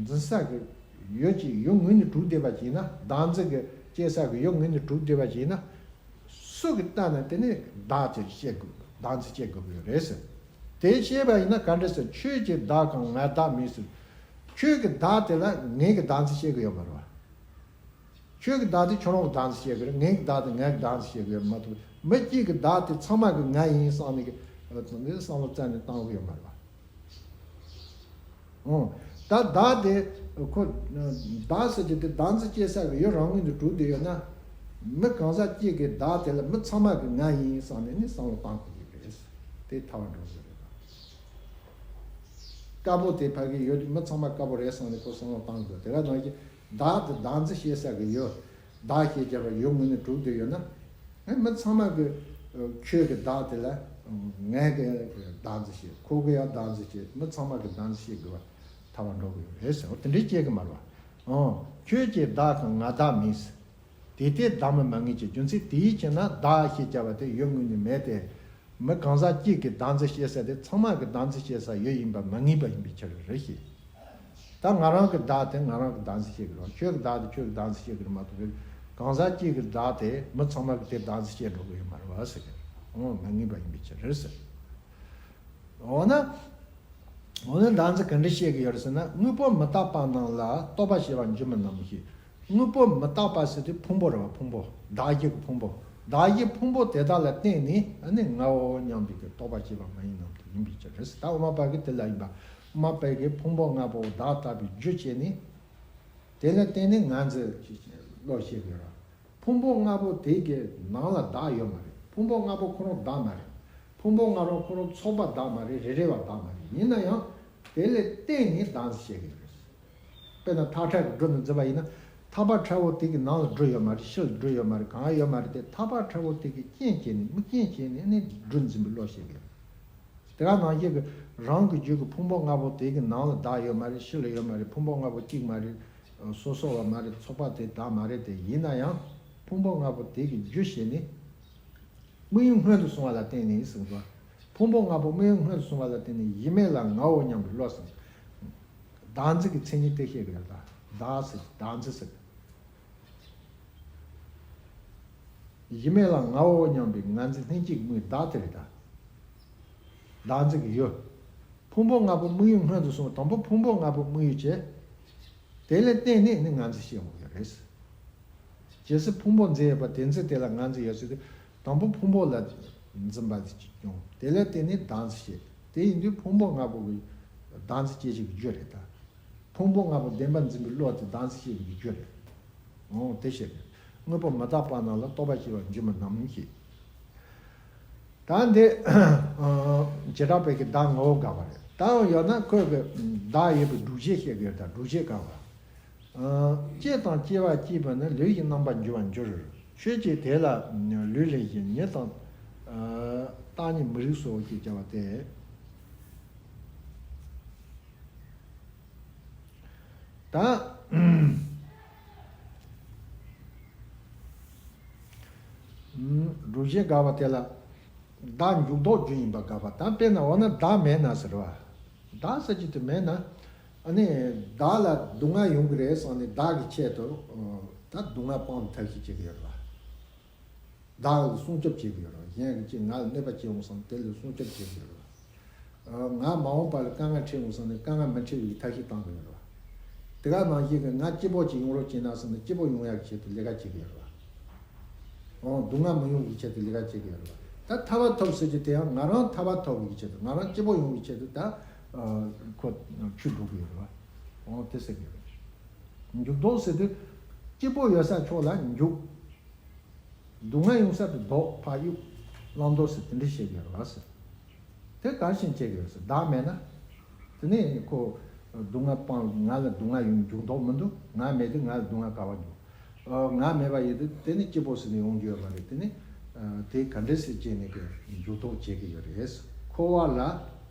འཛིན་ས་གི་ཡུལ་གྱི་ཡུལ་ངོས་ནས་གྲུབ་བསྡད་པ་ཅིག་ཡིན་ན། བདག་འཛིན་གྱི་སྐྱེ་ས་གི་ཡུལ་ངོས་ནས་གྲུབ་བསྡད་པ་ཅིག་ཡིན་ན། སུ་གི་ལྟ་ན་དེ་ནི་བདག་ཅེས་བཤད་དགོས། བདག་འཛིན་བྱེད་དགོས་ཀྱི་ཡོད་རེད་ཟེར། དེ་བཤད་པ་ཡིན་ན་ག་འདྲ་ཟེར། ཁྱོད་ཀྱི་བདག་གམ་ང་བདག་མིན་ཟེར། ཁྱོད་ཀྱི་བདག་དེ་ལ་ངེད་ཀྱི་བདག་འཛིན་བྱེད་ཀྱི་ཡོད་མ་རེད་བ། ཁྱོད་ཀྱི་བདག་དེ་ཁྱོད་རང་གི་བདག་འཛིན་བྱེད་ཀྱི་རེད། ངའི་བདག་དེ་ངའི་བདག་འཛིན་བྱེད་ཀྱི་ཡོད་མ་གཏོགས། མི་གཅིག་གི་བདག་དེ་ཚང་མ་གི་ང་ཡིན་བསམ་ནས་ཀྱི་བསམ་བློ་རྩ་ནས་བཏང་གི་ཡོད་མ་རེད་པ། ཨོ། ད་བདག་དེ་ཁོ་བདག་ཟེར་གྱི་དེ་བདག་འཛིན་སྐྱེ་ས་གི་ཡུལ་རང་ངོས་ནས་གྲུབ་བསྡད་ཡོད་ན། མི་གང་ཟག་གཅིག་གི་བདག་དེ་ལ་མི་ཚང་མ་གི་ང་ཡིན་བསམ་ནས་ནི་བསམ་བློ་བཏང་དགོས་ཀྱི་རེད། དེ་ཐལ་བ་འགྲོ་གི་རེད། དཀར་པོ་དེ་ཕ་གི་ཡོད་དུས་མི་ཚང་མ་དཀར་པོ་རེད་བསམ་ནས་ཁོ་བསམ་བློ་བཏང་དགོས། དེ་ག་ནང་བཞིན་བདག་དེ་བདག་འཛིན་བྱེད་ས་གི་ཡུལ། བདག་ཞེས་བྱ་བ་ཡུལ་ངོས་ནས་གྲུབ་བསྡད་ཡོད་ན། ཨེ། མི་ཚང་མ་གི་ཁྱོད་ཀྱི་བདག་དེ་ལ་ངས་ཀྱི་བདག་འཛིན་བྱེད། ཁོ་གི་ཡང་བདག་འཛིན་བྱེད། མི་ཚང་མ་གི་བདག་འཛིན་བྱེད་དགོས་པ་ཐལ་བ་འགྲོ་གི་ཡོད་རེད་ཟེར། འོ་དེ་འདྲའི་སྐྱེ་གི་མ་རེད་པ། ཨོ། ཁྱོད་ཀྱི་བདག་གམ་ང་བདག་མིན། དེ་ལྟའི་བདག་མིན་མ་ངེས་ཀྱི་རྒྱུ་མཚན་དེའི་ཕྱིར་ན་བདག་ཞེས་བྱ་བ་དེ་ཡུལ་ངོས་ནས་མེད་དེ། མི་གང་ཟག་གཅིག་གི་བདག་འཛིན་བྱེད་ས་དེ་ཚང་མ་གི་བདག་འཛིན་བྱེད་ས་ཡུལ་ཡིན་པ་མ་ངེས་པ་ཡིན་པའི་ཕྱིར་རེད་ཞེས། ད་ང་རང་གི་བདག་དེ་ང་རང་གི་བདག་འཛིན་བྱེད་ཀྱི་རེད། ཁྱོད་ཀྱི་བདག་དེ་ཁྱོད་ཀྱི་བདག་འཛིན་བྱེད་ཀྱི་རེད་མ་གཏོགས། གང་ཟག་གཅིག་གི་བདག་དེ་མི་ཚང་མ་གི་དེ་བདག་འཛིན་བྱེད་འགྲོ་གི་ཡོད་མ་རེད་པ་ཟེར་གི་རེད། འོ། མ་ངེས་པ་ཡིན་པའི་ཕྱིར་རེད་ཟེར། འོ་ན། འོ་ན་བདག་འཛིན་ག་འདྲ་བཤད་ཀྱི་ཡོད་རེད་ཟེར་ན། དངོས་པོ་མི་རྟག་པ་རྣམས་ལ་རྟོག་པ་ཞེས་པ་འཇུག་མིན་ནམ་ཞེས། དངོས་པོ་མི་རྟག་པ་ཟེར་དུས་ཕུང་པོ་རེད་པ། ཕུང་པོ། བདག་གི་ཕུང་པོ། བདག་གི་ཕུང་པོ་དེ་དག་ལ་བརྟེན་ནས་ཨ་ནི་ངའོ་སྙམ་པའི་གི་རྟོག་པ་སྐྱེ་བ་མ་ཡིན་ནམ་དུ་ཡིན་པའི་ཕྱིར་རེད་ཟེར། ད་དབུ་མ་པ་གི་དེ་ལ་ཡིན་པ། དབུ་མ་པ་གི་ཕུང་པོ་ལྔ་པོ་བདག་ལྟ་བུའི་རྒྱུ་བྱས་ནས། དེ་ལ་བརྟེན་ནས་ང་འཛིན་བློ་སྐྱེ་གི་ཡོད་རེད། ཕུང་པོ་ལྔ་པོ་དེ་གི་ནང་ལ་བདག་ཡོད་མ་རེད། ཕུང་པོ་ལྔ་པོ་ཁོ་རང་བདག་མ་རེད། ཕུང་པོ་ལྔ་པོ་ཁོ་རང་ཚོགས་པ་བདག་མ་རེད། རེ་རེ་བ་བདག་མ་རེད། ཡིན་ན་ཡང་དེ་ལ་བརྟེན་ནས་བདག་འཛིན་བྱེད་ཀྱི་ཡོད་རེད། དཔེར་ན་ཐག་ཁྲ་གི་སྦྲུལ་ནི་འཛིན་པ་ཡིན་ན། ཐག་པ་ཁྲ་བོ་དེ་གི་ནང་ལ་སྦྲུལ་ཡོད་མ་རེད། ཕྱི་ལ་སྦྲུལ་ཡོད་མ་རེད། གང་ཡོད་མ་རེད་དེ། ཐག་པ་ཁྲ་བོ་དེ་གི་རྐྱེན་བྱས་ནས་མི་རྐྱེན་བྱས་ནས་ནི་སྦྲུལ་འཛིན་པའི་བློ་སྐྱེ་གི་ཡོད་རེད། དེ་ག་ནང་བཞིན་གྱི་རང་གི་རྒྱུད་ཀྱི་ཕུང་པོ་ལྔ་པོ་དེ་གི་ནང་ལ་བདག་ཡོད་མ་རེད། ཕྱི་ལ་ཡོད་མ་རེད། ཕུང་པོ་ལྔ་པོ་གཅིག་མ་རེད། སོ་སོ་བ་མ་རེད། ཚོགས་པ་དེ་བདག་མ་རེད་དེ། ཡིན་ན་ཡང་ཕུང་པོ་ལྔ་པོ་དེ་གི་རྒྱུ་བྱས་ནས་དམིགས་ཡུལ་སྔོན་དུ་སོང་བ་ལ་བརྟེན་ནས་ཟེར་གོ། ཕུང་པོ་ལྔ་པོ་དམིགས་ཡུལ་སྔོན་དུ་སོང་བ་ལ་བརྟེན་ནས་གཞི་མེད་ལ་ངའོ་སྙམ་པའི་བློ་ཟེར། བདག་འཛིན་གྱི་མཚན་ཉིད་དེ་བཤད་གི་ཡོད་ད། བདག་ཟེར། བདག་འཛིན་ཟེར། གཞི་མེད་ལ་ངའོ་སྙམ་པའི་ང་འཛིན་ལྷན་སྐྱེས་ཀྱི་དམིགས་བདག་དེ་རེད་ད། བདག་འཛིན་གྱི་ཡུལ། ཕུང་པོ་ལྔ་པོ་དམིགས་ཡུལ་སྔོན་དུ་སོང་བ། དང་པོ་ཕུང་པོ་ལྔ་པོ་དམིགས་ཡུལ་བྱས། དེ་ལ་བརྟེན་ནས་ནི་ང་འཛིན་སྐྱེ་འོང་གི་རེད། ཇི་སྲིད་ཕུང་པོ་འཛིན་ཡོད་པ་དེ་ཚེ་དེ་ལ་ང་འཛིན་ཡོད་ཚུལ་དུ། དང་པོ་ཕུང་པོ་ལ་འཛིན་པ་སྐྱེ་འོང་། དེ་ལ་བརྟེན་ནས་བདག་འཛིན་སྐྱེ། དེ་ཡིན་དུས་ཕུང་པོ་ལྔ་པོ་གི་བདག་འཛིན་སྐྱེ་བྱེད་ཀྱི་རྒྱུ་རེད་ད། ཕུང་པོ་ལྔ་པོ་བདེན་པར་འཛིན་པའི་བློ་དེ་བདག་འཛིན་སྐྱེ་བའི་རྒྱུ་རེད། འོ་དེ་བཤད་པས། དངོས་པོ་མི་རྟག་པ་རྣམས་ལ་རྟོག་པ་སྐྱེ་བ་འཇུག་མིན་ནམ་ཞེས། ད་འདི་བྱེ་བྲག་པའི་གི་བདག་ངོ་བོ་དགག་པ་རེད། ད་ཡང་ཡོད་ན་ཁོས་གི་བདག་ཡོད་པའི་སྒྲུབ་བྱེད་བཤད་གི་ཡོད་ད། སྒྲུབ་བྱེད་དགག་པ། སྐྱེ་དང་སྐྱེ་བ་སྐྱེས་པ་ནི་ལུས་ཀྱི་རྣམ་པར་འགྱུར་བར་འགྱུར། ཁྱོད་ཀྱིས་དེ་ལ་ལུས་ལེན་ཞིང་ཉིད་དང་བཏང་སྙོམས་མི་རིགས་སོ་ཞེས་བྱ་བ་སྟེ། ད་སྒྲུབ་བྱེད་དགག་པ་དེ་ལ་བདག་འཇུག་ལྡོག་རྒྱུ་ཡིན་པ་དགག་པ། ད་དཔེར་ན་འོ་ན་བདག་མེད་ན་ཟེར་བ། བདག་ཟེར་རྒྱུ་དེ་མེད་ན། ཨ་ནི་བདག་ལ་སྡུག་བསྔལ་ཡོང་གི་རེད་བསམ་ནས་བདག་གི་ཆེད་དུ་ད་སྡུག་བསྔལ་སྤངས་ནས་ཐབས་ཤེས་བྱེད་ཀྱི་ཡོད་རེད་བ། བདག་ལ་སྲུང་སྐྱོབ་བྱེད་ཀྱི་ཡོད་རེད་བ། གཞན་གྱིས་ཅིག་ང་ལ་གནོད་པ་བྱེད་འོང་བསམ་དེ་ལ་སྲུང་སྐྱོབ་བྱེད་ཀྱི་ཡོད་རེད་བ། ང་མ་འོངས་པ་ལ་དཀའ་ངལ་འཕྲད་འོང་བསམ་ནས་དཀའ་ངལ་མི་འཕྲད་པའི་ཐབས་ཤེས་བཏང་གི་ཡོད་རེད་བ། དེ་ག་ནང་བཞིན་གྱི་ང་སྐྱིད་པོ་ཅིག་ཡོང་རོགས་བྱེད་ན་བསམ་ནས་སྐྱིད་པོ་ཡོང་ཡག་གི་ཆེད་དུ་ལས་ཀ་བྱེད་ཀྱི་ཡོད་རེད་བ། འོ་སྡུག་བསྔལ་མི་ཡོང་བའི་ཆེད་དུ་ལས་ཀ་བྱེད་ཀྱི་ཡོད་རེད་བ། ད་ཐར་པ་ཐོབ་ཟེར་རྒྱུ་དེ་ཡང་ང་རང་ཐར་པ་ཐོབ་པའི་ཆེད་དུ། ང་རང་སྐྱིད་པོ་ཡོང་བའི་ཆེད་དུ་ད་ཁོ་ཆུ་འགྲོ་གི་ཡོད་རེད་བ། འོ་དེ་ཟེར་གྱི་ཡོད་རེད། འཇུག་ལྡོག་ཟེར་དུས་སྐྱིད་པོ་ཡོད་ས་ཕྱོགས་ལ་འཇུག་སྡུག་བསྔལ་ཡོང་ས་དེ་ལྡོག་ཕར་གཡུག་བླང་དོར་ཟེར་དེ་འདྲ་བཤད་ཀྱི་ཡོད་རེད་བ་ཟེར། དེ་ག་རེ་བྱས་ནས་བྱེད་ཀྱི་ཡོད་ཟེར། བདག་མེད་ན། དེ་ནས་ཁོ་སྡུག་བསྔལ་སྤངས། ང་ལ་སྡུག་བསྔལ་ཡོང་འཇུག་ལྡོག་མི་འདུག་ང་མེད་དུས་ང་ལ་སྡུག་བསྔལ་ག་པར་འཇུག་ང་མེད་པ་ཡིན་དུས་དེ་ནི་སྐྱིད་པོ་ཟེར་ནས་ཡོང་རྒྱུ་ཡོད་མ་རེད། དེ་ནི་དེ་ག་འདྲ་ཟེར་བྱས་ནས་ཀྱི་འཇུག་ལྡོག་བྱེད་ཀྱི་ཡོད་རེད། འཁོར་བ་ལ་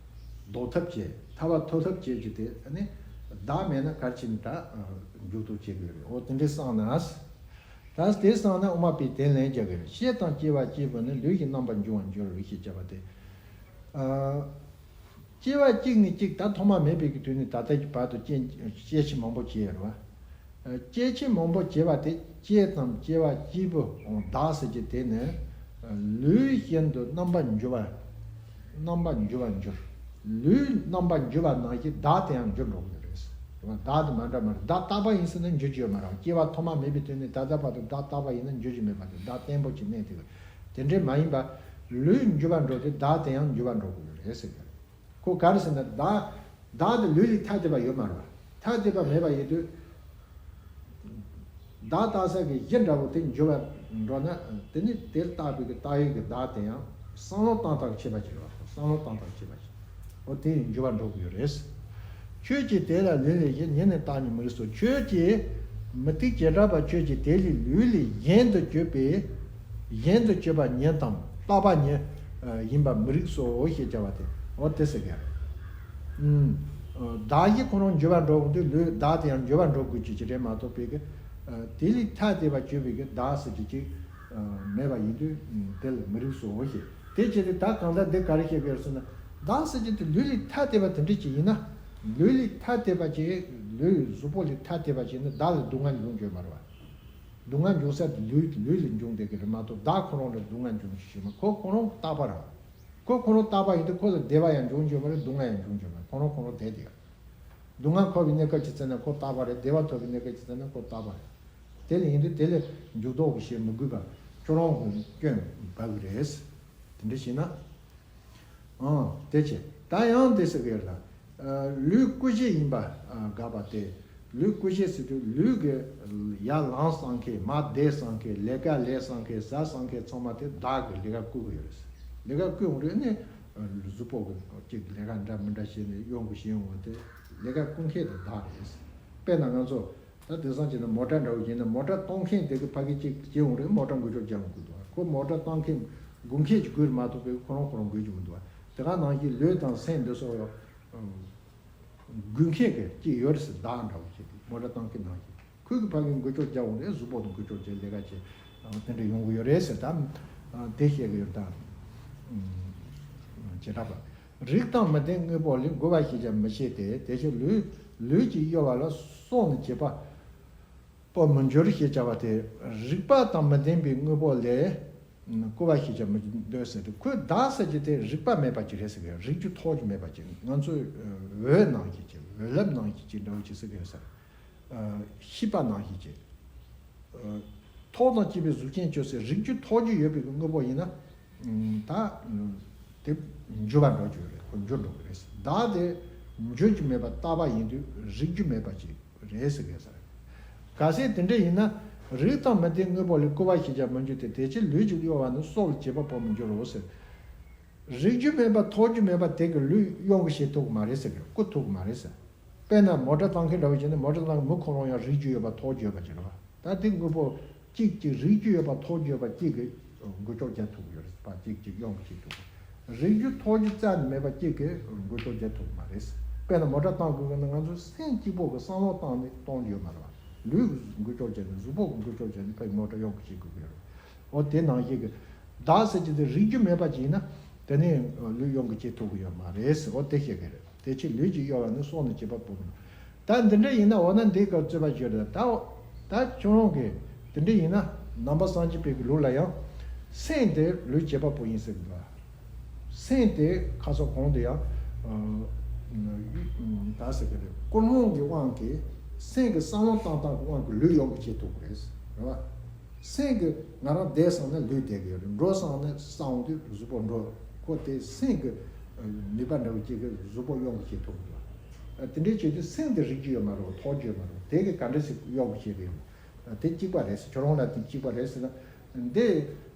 ལྡོག་ཐབས་བྱེད། ཐར་པ་ཐོབ་ཐབས་བྱེད་རྒྱུ་དེ་ནི་བདག་མེད་ན་ག་རེ་བྱས་ནས་ད་འཇུག་ལྡོག་བྱེད་ཀྱི་ཡོད་རེད། འོ་དེ་འདྲ་བསམ་ན། ད་དེ་སོང་ན་དབུ་མ་པས་དེ་ལན་རྒྱག་གི་རེད། སྐྱེ་དང་སྐྱེ་བ་སྐྱེས་པ་ནི་ལུས་ཀྱི་རྣམ་པར་འགྱུར་བར་འགྱུར་ཞེས་བྱ་བ་སྟེ། ཨ། སྐྱེ་བ་གཅིག་ནས་གཅིག་ད་ཐོག་མ་མེད་པའི་གི་དུས་ནས་ད་ལྟ་གི་བར་དུ་སྐྱེ་སྐྱེ་འཆི་མང་པོ་བྱས་ཡོད་རེད་བ། ཨ། སྐྱེ་འཆི་མང་པོ་བྱས་པ་དེ་སྐྱེ་དང་སྐྱེ་བ་སྐྱེས་བུ་འོང་བདག་ཟེར་གྱི་དེ་ནི། ཨ། ལུས་བཞིན་དུ་རྣམ་པར་འགྱུར་བ། རྣམ་པར་འགྱུར་བར་འགྱུར། ལུས་རྣམ་པར་འགྱུར་བ་ནང་བཞིན་བདག་དེ་ཡང་འགྱུར་འགྲོ་གི་རེད། བདག་དེ་མ་འདྲ་མ་རེད། བདག་རྟག་པ་ཡིན་ཟེར་ན་འགྱུར་གྱི་ཡོད་མ་རེད། སྐྱེ་བ་ཐོག་མ་མེད་པའི་དུས་ནས་ད་ལྟ་བར་དུ་བདག་རྟག་པ་ཡིན་ན་འགྱུར་གྱི་མེད་པ་དེ་བདག་བརྟན་པོ་ཅིག་གནས་དེ་རེད། དེ་འདྲས་མ་ཡིན་པ་ལུས་འགྱུར་བ་འགྲོ་དུས་བདག་དེ་ཡང་འགྱུར་བ་འགྲོ་དགོས་ཀྱི་རེད་ཟེར་གི་རེད། ཁོ་ག་རེ་ཟེར་ན་བདག་བདག་དེ་ལུས་ལས་ཐ་དད་པ་ཡོད་མ་རེད་བ། ཐ་དད་པ་མེད་པ་ཡིན་དུས། བདག་རྟག་ས་གི་གཞི་འདྲ་བོ་དེ་འགྱུར་བ་འགྲོ་ན། དེ་ནི་དེར་བཏགས་པའི་གི་བཏགས་ཡོད་ཀྱི་བདག་དེ་ཡང་བསམ་བློ་བཏང་བཏང་བྱེད་པ་ཅིག་རེད་བ། བསམ་བློ་བཏང་བཏང་བྱེད་པ་ཅིག་འོ་དེ་ཡང་འགྱུར་བ་འགྲོ་གི་ཡོད་རེད། ཁྱོད་ཀྱིས་དེ་ལ་ལུས་ལས་གཞན་ཉིད་ནི་བཏགས་ནས་མི་རིགས་སོ། ཁྱོད་ཀྱིས་མུ་སྟེགས་བྱེ་བྲག་པ་ཁྱོད་ཀྱིས་དེ་ལས་ལུས་ལས་གཞན་དུ་གྱུར་པའི་གཞན་དུ་གྱུར་པ་ཉིད་དམ་རྟག་པ་ཉིད་ཡིན་པ་མི་རིགས་སོ་ཞེས་བྱ་བ་སྟེ། འོ་དེ་ཟེར་གི་ཡ། ཨུམ། བདག་གཞན་ཁོ་རང་འགྱུར་བ་འགྲོ་འོང་དུས་ལུས་བདག་དེ་ཡང་འགྱུར་བ་འགྲོ་དགོས་ཀྱི་ཅི་རེད་མ་གཏོགས་པའི་གི། དེ་ལས་ཐ་དད་པ་གྱུར་པའི་གི་བདག་ཟེར་གྱི་ཅིག་མེད་པ་ཡིན་དུས་དེ་ལ་མི་རིགས་སོ་ཞེས། དེ་བྱས་ཏེ་ད་གང་ལྟར་འདི་ག་རེ་བཤད་གི་ཡོད་ཟེར་ན། བདག་ཟེར་གྱི་དེ་ལུས་ལས་ཐ་དད་པ་དེ་འདྲ་ཅིག་ཡིན་ན། ལུས་ལས་ཐ་དད་པ་ཅིག་ལུས་གཟུགས་པོ་ལས་ཐ་དད་པ་ཅིག་ཡིན་ན་བདག་ལ་སྡུག་བསྔལ་འབྱུང་རྒྱུ་མ་རེད་བ། སྡུག་བསྔལ་འབྱུང་ས་དེ་ལུས་ལུས་ལས་འབྱུང་བསྡད་ཀྱི་རེད་མ་གཏོགས་བདག་ཁོ་རང་ལ་སྡུག་བསྔལ་འབྱུང་རྒྱུ་ཞིག་མ། ཁོ་ཁོ་རང་རྟག་པ་རེད། ཁོ་ཁོ་རང་རྟག་པ་ཡིན་དུས་ཁོ་ལ་བདེ་བ་ཡང་འབྱུང་རྒྱུ་མ་རེད། སྡུག་བསྔལ་ཡང་འབྱུང་རྒྱུ་མ་རེད། ཁོ་རང་ཁོ་རང་བསྡད་དེ། སྡུག་བསྔལ་འཁོར་བའི་གནས་སྐབས་ཅིག་ཚེ་ན་ཁོ་རྟག་པ་རེད། བདེ་བ་ཐོབ་པའི་གནས་སྐབས་ཅིག་ཚེ་ན་ཁོ་རྟག་པ་རེད། དེ་ལ་ཡིན་དུས་དེ་ལ་འགྱུར་ལྡོག་གི་བྱེད་མི་དགོས་པ་ཁྱོད་རང་གི་སྐྱོན་འབབ་གི་རེད། དེ་འདྲ་བྱས་ན། ཨང་། དེ་བྱས་ད་ཡང་དེ་ཟེར་གི་ཡོད་ལ། ལུས་སྐུ་བཞི་ཡིན་པ་དགག་པ་སྟེ། ལུས་སྐུ་བཞི་ཟེར་དུས་ལུས་ཀྱི་ཡར་ལངས་བསམ་མཁན། མར་བསྡད་བསམ་མཁན། ལས་ཀ་ལས་བསམ་མཁན། ཟ་བསམ་མཁན་ཚང་མ་དེ་བདག་གི་ལས་ཀ་བསྐུལ་གི་ཡོད་རེད། ལས་ཀ་བསྐུལ་འོང་དུས་ནི་གཟུགས་པོ་གི་ཅིག་ལས་ཀ་འདྲ་མི་འདྲ་བྱས་ནས་གཡོ་འགུལ་བྱེད་འོང་བ་དེ་ལས་ཀ་བསྐུལ་མཁན་དེ་བདག་རེད། དཔེར་ན་ང་ཚོ་ད་དེང་སང་བྱས་ན་མོ་ཊ་འདྲ་བོ་བྱས་ན་མོ་ཊ་གཏོང་མཁན་དེ་གི་ཕ་གི་ཅིག་བྱེད་འོང་དུས་མོ་ཊ་འགུལ་སྐྱོད་རྒྱག་འོང་གི་འདུག་ཁོ་མོ་ཊ་གཏོང་མཁན་སྒུག་མཁན་ཅིག་དགོས་རེད་མ་གཏོགས་པའི་ཁོ་རང་ཁོ་རང་འགུལ་གྱི་མི་འདུག་དེ་ག་ནང་བཞིན་ལུས་དང་སེམས་འདི་སོགས་ཡོད། སྒུག་མཁན་གྱི་ཅིག་ཡོད་རེད་ཟེར། བདག་འདྲ་བོ་བྱེད་དུས་མོ་ཊ་གཏོང་མཁན་ནང་བཞིན་ཁོས་གི་ཕ་གི་འགུལ་སྐྱོད་རྒྱག་འོང་དུས་གཟུགས་པོ་དང་འགུལ་སྐྱོད་བྱེད། ལས་ཀ་བྱེད། དེ་འདྲ་ཡོང་གི་ཡོད་རེད་ཟེར། ད་དེ་བཤད་གི་ཡོད། ད་བྱེ་བྲག་པ། རིགས་དང་མི་ལྡན་དངོས་པོ་ལས། བསྒོ་བ་ཞེས་བྱ་མི་བྱེད་དེ། དེ་ཕྱིར་ལུས་ལུས་ཀྱི་གཡོ་བ་ལ། སྲོག་ནི་བྱེད་པ་པོ་མི་འགྱུར་ཞེས་བྱ་བ་སྟེ། རིགས་པ་དང་མི་ལྡན་པའི་དངོས་པོ་ལས་བསྒོ་བ་ཞེས་བྱ་མི་འདོད་ཟེར་ཏེ། ཁོས་བདག་ཟེར་གྱི་དེ་རིག་པ་མེད་པ་ཅིག་རེད་ཟེར་གི། རིག་རྒྱུ་ཐོགས་རྒྱུ་མེད་པ་ཅིག་ང་ཚོའི་འོད་ནང་བཞིན་ཅིག་འོད་རླབས་ནང་བཞིན་ཅིག་འདྲ་བོ་ཅིག་ཟེར་གི་ཡོད་ས་རེད། ཤེས་པ་ནང་བཞིན་བྱེད། ཐོག་དང་བཅས་པའི་གཟུགས་ཅན་ཅོ་ཟེར། རིག་རྒྱུ་ཐོགས་རྒྱུ་ཡོད་པའི་དངོས་པོ་ཡིན་ན། ད་དེ་འགྱུར་བ་འགྲོ་རྒྱུ་རེད། ཁོ་འགྱུར་འགྲོ་གི་རེད། བདག་དེ་འགྱུར་རྒྱུ་མེད་པ་རྟག་པ་ཡིན་དུས་རིག་རྒྱུ་མེད་པ་ཅིག་རེད་ཟེར་གི་ཟེར། གལ་སྲིད་དེ་འདྲ་ཡིན་ན། རིགས་དང་མི་ལྡན་དངོས་པོ་ལས། བསྒོ་བ་ཞེས་བྱ་མི་འགྱུར་ཏེ། དེ་ཕྱིར་ལུས་ཀྱི་གཡོ་བ་ནི། སྲོག་ལ་བྱེད་པ་པོ་མི་འགྱུར་རོ་ཟེར། རིག་རྒྱུ་མེད་པ་ཐོགས་རྒྱུ་མེད་པ་དེ་གི་ལུས་གཡོ་འགུལ་བྱེད་ཐུབ་ཀྱི་མ་རེད་ཟེར་གི། བསྐུལ་ཐུབ་ཀྱི་མ་རེད་ཟེར། དཔེར་ན་མོ་ཊ་གཏོང་མཁན་འདྲ་བོ་བྱས་ན་མོ་ཊ་གཏོང་མཁན་མི་ཁོ་རང་ཡང་རིག་རྒྱུ་ཡོད་པ་ཐོགས་རྒྱུ་ཡོད་པ་ཅིག་རེད་བ། ད་དེ་དངོས་པོ་གཅིག་གཅིག་རིག་རྒྱུ་ཡོད་པ་ཐོགས་རྒྱུ་ཡོད་པ་གཅིག་གིས་འགུལ་སྐྱོད་བྱེད་ཐུབ་ཀྱི་ཡོད་རེད་པ། གཅིག་གཅིག་གཡོ་འགུལ་བྱེད་ཐུབ་ཀྱི། རིག་རྒྱུ་ཐོགས་རྒྱུ་རྩ་ནས་མེད་པ་གཅིག་གིས་འགུལ་སྐྱོད་བྱེད་ཐུབ་ཀྱི་མ་རེད། དཔེར་ན་མོ་ཊ་གཏོང་དགོས་ཀྱི་ན་ང་ཚོ་སེམས་གཅིག་པོ་གིས་བསམ་བློ་བཏང་ནས་གཏོང་རྒྱུ་ཡོད་མ་རེད་བ། ལུས་ཀྱིས་འགུལ་སྐྱོད་བྱས་ནས་གཟུགས་པོ་གིས་འགུལ་སྐྱོད་བྱས་ནས་ཕ་གི་མོ་ཊ་གཡོ་འགུལ་བྱེད་དགོས་ཀྱི་ཡོད་རེད། འོ་དེ་ནང་བཞིན་གྱི་བདག་ཟེར་གྱི་དེ་རིག་རྒྱུ་མེད་པ་ཅིག་ཡིན་ན་དེ་ནས་ལུས་གཡོ་འགུལ་བྱེད་ཐུབ་ཀྱི་ཡོད་མ་རེད་ཟེར། འོ་དེ་བཤད་ཀྱི་རེད། དེ་ཕྱིར་ལུས་ཀྱི་གཡོ་བ་ནི། སྲོག་ནི་བྱེད་པ་པོ་མིན། ད་འདི་འདྲ་ཡིན་ན་འོ་ན་འདི་སྐབས་རྩོད་པ་བྱེད་རེད། ད་ད་ཁྱོད་རང་གིས་དེ་འདྲ་ཡིན་ན་ནང་པ་སངས་རྒྱས་པའི་གི་ལུགས་ལ་ཡང་སེམས་དེ་ལུས་བྱེད་པ་པོ་ཡིན་ཟེར་གི་འདུག་སེམས་དེ་ཁ་སོགས་གོང་དུ་ཡང་ད་ཟེར་གི་རེད། ཀུན་སློང་གི་དབང་གིས་སེམས་ཀྱི་བསམ་བློ་བཏང་སྟངས་ཀྱི་དབང་གིས་ལུས་གཡོ་འགུལ་བྱེད་ཐུབ་ཀྱི་རེད། རེད་བ། སེམས་ཀྱིས་ང་རང་བསྡད་སོང་ན་ལུས་བསྡད་ཀྱི་ཡོད་རེད། འགྲོ་སོང་ན་ས་འོང་དུས་གཟུགས་པོ་འགྲོ། ཁོ་དེ་སེམས་ཀྱི་ནུས་པ་འདྲ་བོ་ཅིག་གིས་གཟུགས་པོ་གཡོ་འགུལ་བྱེད་ཐུབ་ཀྱི་འདུག་དེ་འདྲའི་བྱེད་དུས་སེམས་དེ་རིག་རྒྱུ་ཡོད་མ་རེད། ཐོགས་རྒྱུ་ཡོད་མ་རེད། དེ་གིས་ག་འདྲ་ཞིག་གཡོ་འགུལ་བྱེད་ཀྱི་ཡོད། དེ་གཅིག་པ་རེད་ཟེར། ཁྱོད་རང་ལ་དེ་གཅིག་པ་རེད་ཟེར་ན། འདི་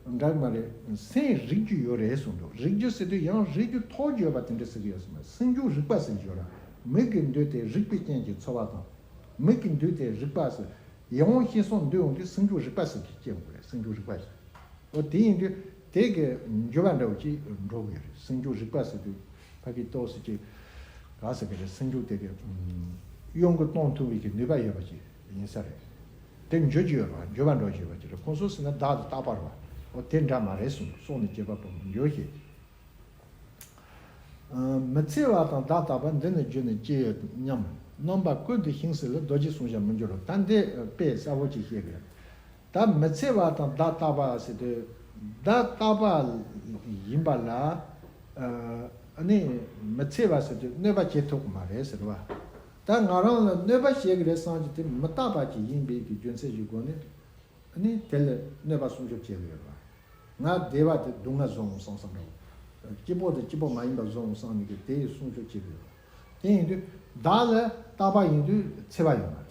འདྲ་མ་རེད། སེམས་རིག་རྒྱུ་ཡོད་རེད་གསུངས་འདུག་རིག་རྒྱུ་ཟེར་དུས་ཡང་རིག་རྒྱུ་ཐོགས་རྒྱུ་ཡོད་པ་དེ་འདྲ་ཟེར་གྱི་ཡོད་ཟེར་ན། སེམས་འགྱུ་རིག་པ་ཟེར་གྱི་ཡོད་ར། མིག་གི་འདུས་ཏེ་རིག་པའི་རྐྱེན་གྱིས་ཚོར་བ་དང་། མིག་གི་འདུས་ཏེ་རིག་པ་ཟེར། ཡིད་དབང་ཤེས་གསུམ་འདུས་འོང་དུས་སེམས་འགྱུ་རིག་པ་ཟེར་གྱི་སྐྱེ་འོང་གི་རེད། སེམས་འགྱུ་རིག་པ་ཟེར། འོ་དེ་ཡིན་དུས་དེ་གི་འགྱུར་བ་འདྲ་བོ་ཅིག་འགྲོ་གི་ཡོད་རེད། སེམས་འགྱུ་རིག་པ་ཟེར་དུས་ཕ་གི་ཏོག་ཙམ་ཅིག་ག་ཟེར་གི་རེད། སེམས་འགྱུ་དེ་གི་གཡོ་འགུལ་གཏོང་ཐུབ་པའི་གི་ནུས་པ་ཡོད་པ་ཅིག་ཡིན་ས་རེད། དེ་འགྱུར་གྱི་ཡོད་རེད་བ། འགྱུར་བ་འགྲོ་གི་ཡོད་པ་ཅིག་རེད། ཁོང་ཚོ་ཟེར་ན་བདག་དེ་རྟག་པ་རེད་བ། འོ་དེ་འདྲ་མ་རེད་གསུངས། སྲོག་ནི་བཅད་པ་པོ་མི་འགྱུར་ཞེས། མི་འཚེ་བ་དང་བདག་རྟག་པ། འདི་ནི་རྒྱུ་ནི་སྐྱེ་ཡོད་སྙམ། རྣམ་པ་ཀུན་ཏུ་ཞིང་ཟེར་ལ་རྡོ་རྗེ་གསུངས་ཤིང་མི་འགྱུར་རོ། ད་འདི་དཔེ་གསལ་པོ་ཅིག་བཤད་དགོས། ད་མི་འཚེ་བ་དང་བདག་རྟག་པ་ཟེར་དུས་བདག་རྟག་པ་ཡིན་པ་ལ་ཨ་ནི་མི་འཚེ་བ་ཟེར་དུས་གནོད་པ་བྱེད་ཐུབ་ཀྱི་མ་རེད་ཟེར་བ། ད་ང་རང་ལ་གནོད་པ་བྱེད་ཀྱི་རེད་བསམ་གྱི་དེ་མི་རྟག་པ་ཅིག་ཡིན་པའི་གི་རྒྱུ་མཚན་གྱི་སྒོ་ནས། ཨ་ནི་དེ་ལ་གནོད་པ་སྲུང་སྐྱོབ་བྱེད་ཀྱི་ཡོད་རེད་བ། ང་བདེ་བ་དེ་སྡུག་བསྔལ་བཟོ་འོང་བསམ་བསམ་འདྲ་བོ། སྐྱིད་པོ་དེ་སྐྱིད་པོ་མ་ཡིན་པ་བཟོ་འོང་བསམ་ནས་གི་དེ་ཡི་སྲུང་སྐྱོབ་བྱེད་ཀྱི་ཡོད་རེད། དེ་ཡིན་དུས་བདག་ལ་རྟག་པ་ཡིན་དུས་འཚེ་བ་ཡོད་མ་རེད།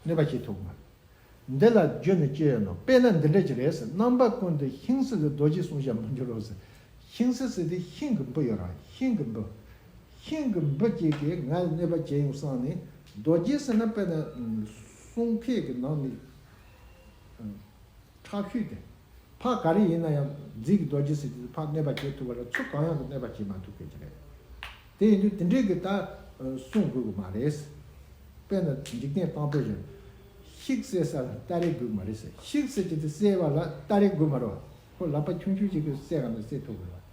གནོད་པ་བྱེད་ཐུབ་མ་རེད། འདི་ལ་རྒྱུ་ནི་ཅི་ཡོད་ནོ། དཔེར་ན་འདི་འདྲ་ཅིག་རེད་ཟེར། རྣམ་པ་ཀུན་ཏུ་ཤིང་སུ་ལུས། རྡོ་རྗེ་བསྲུང་བྱ་མི་འགྱུར་རོ་ཟེར། ཤིང་སུ་ཟེར་དེ་ཤིང་གི་འབུ་ཡོད་ར། ཤིང་གི་འབུ། ཤིང་གི་འབུ་གཅིག་གིས་ང་ལ་གནོད་པ་བྱེད་ཡོང་བསམ་ནས། རྡོ་རྗེ་ཟེར་ན་དཔེར་ན་གསུང་སྐད་ཀྱི་ནང་ནས་ཁྲག་ཤུལ་དེ། ཕར་ག་རེ་ཡིན་ན་ཡང་རྫས་ཀྱི་རྡོ་རྗེ་ཟེར་དུས་ཕར་གནོད་པ་བྱེད་ཐུབ་པ་ལ་ཚུར་གང་ཡང་གི་གནོད་པ་བྱེད་མ་ཐུབ་མཁན་ཅིག་རེད། དེ་ཡིན་དུས་དེ་འདྲའི་གི་ད་སྲུང་དགོས་ཀྱི་མ་རེད། དཔེར་ན་འཇིག་རྟེན་དང་པོའི་གཞི། ཤིག་བསད་ས་ལ་སྟ་རེ་དགོས་ཀྱི་མ་རེད་ཟེར། ཤིག་བསད་ཀྱི་དེ་བསད་པ་ལ་སྟ་རེ་དགོས་མ་རེད་བ། ཁོ་ལག་པ་ཆུང་ཆུང་ཅིག་གིས་བསད་ག་ན་བསད་ཐུབ་ཀྱི་རེད་བ།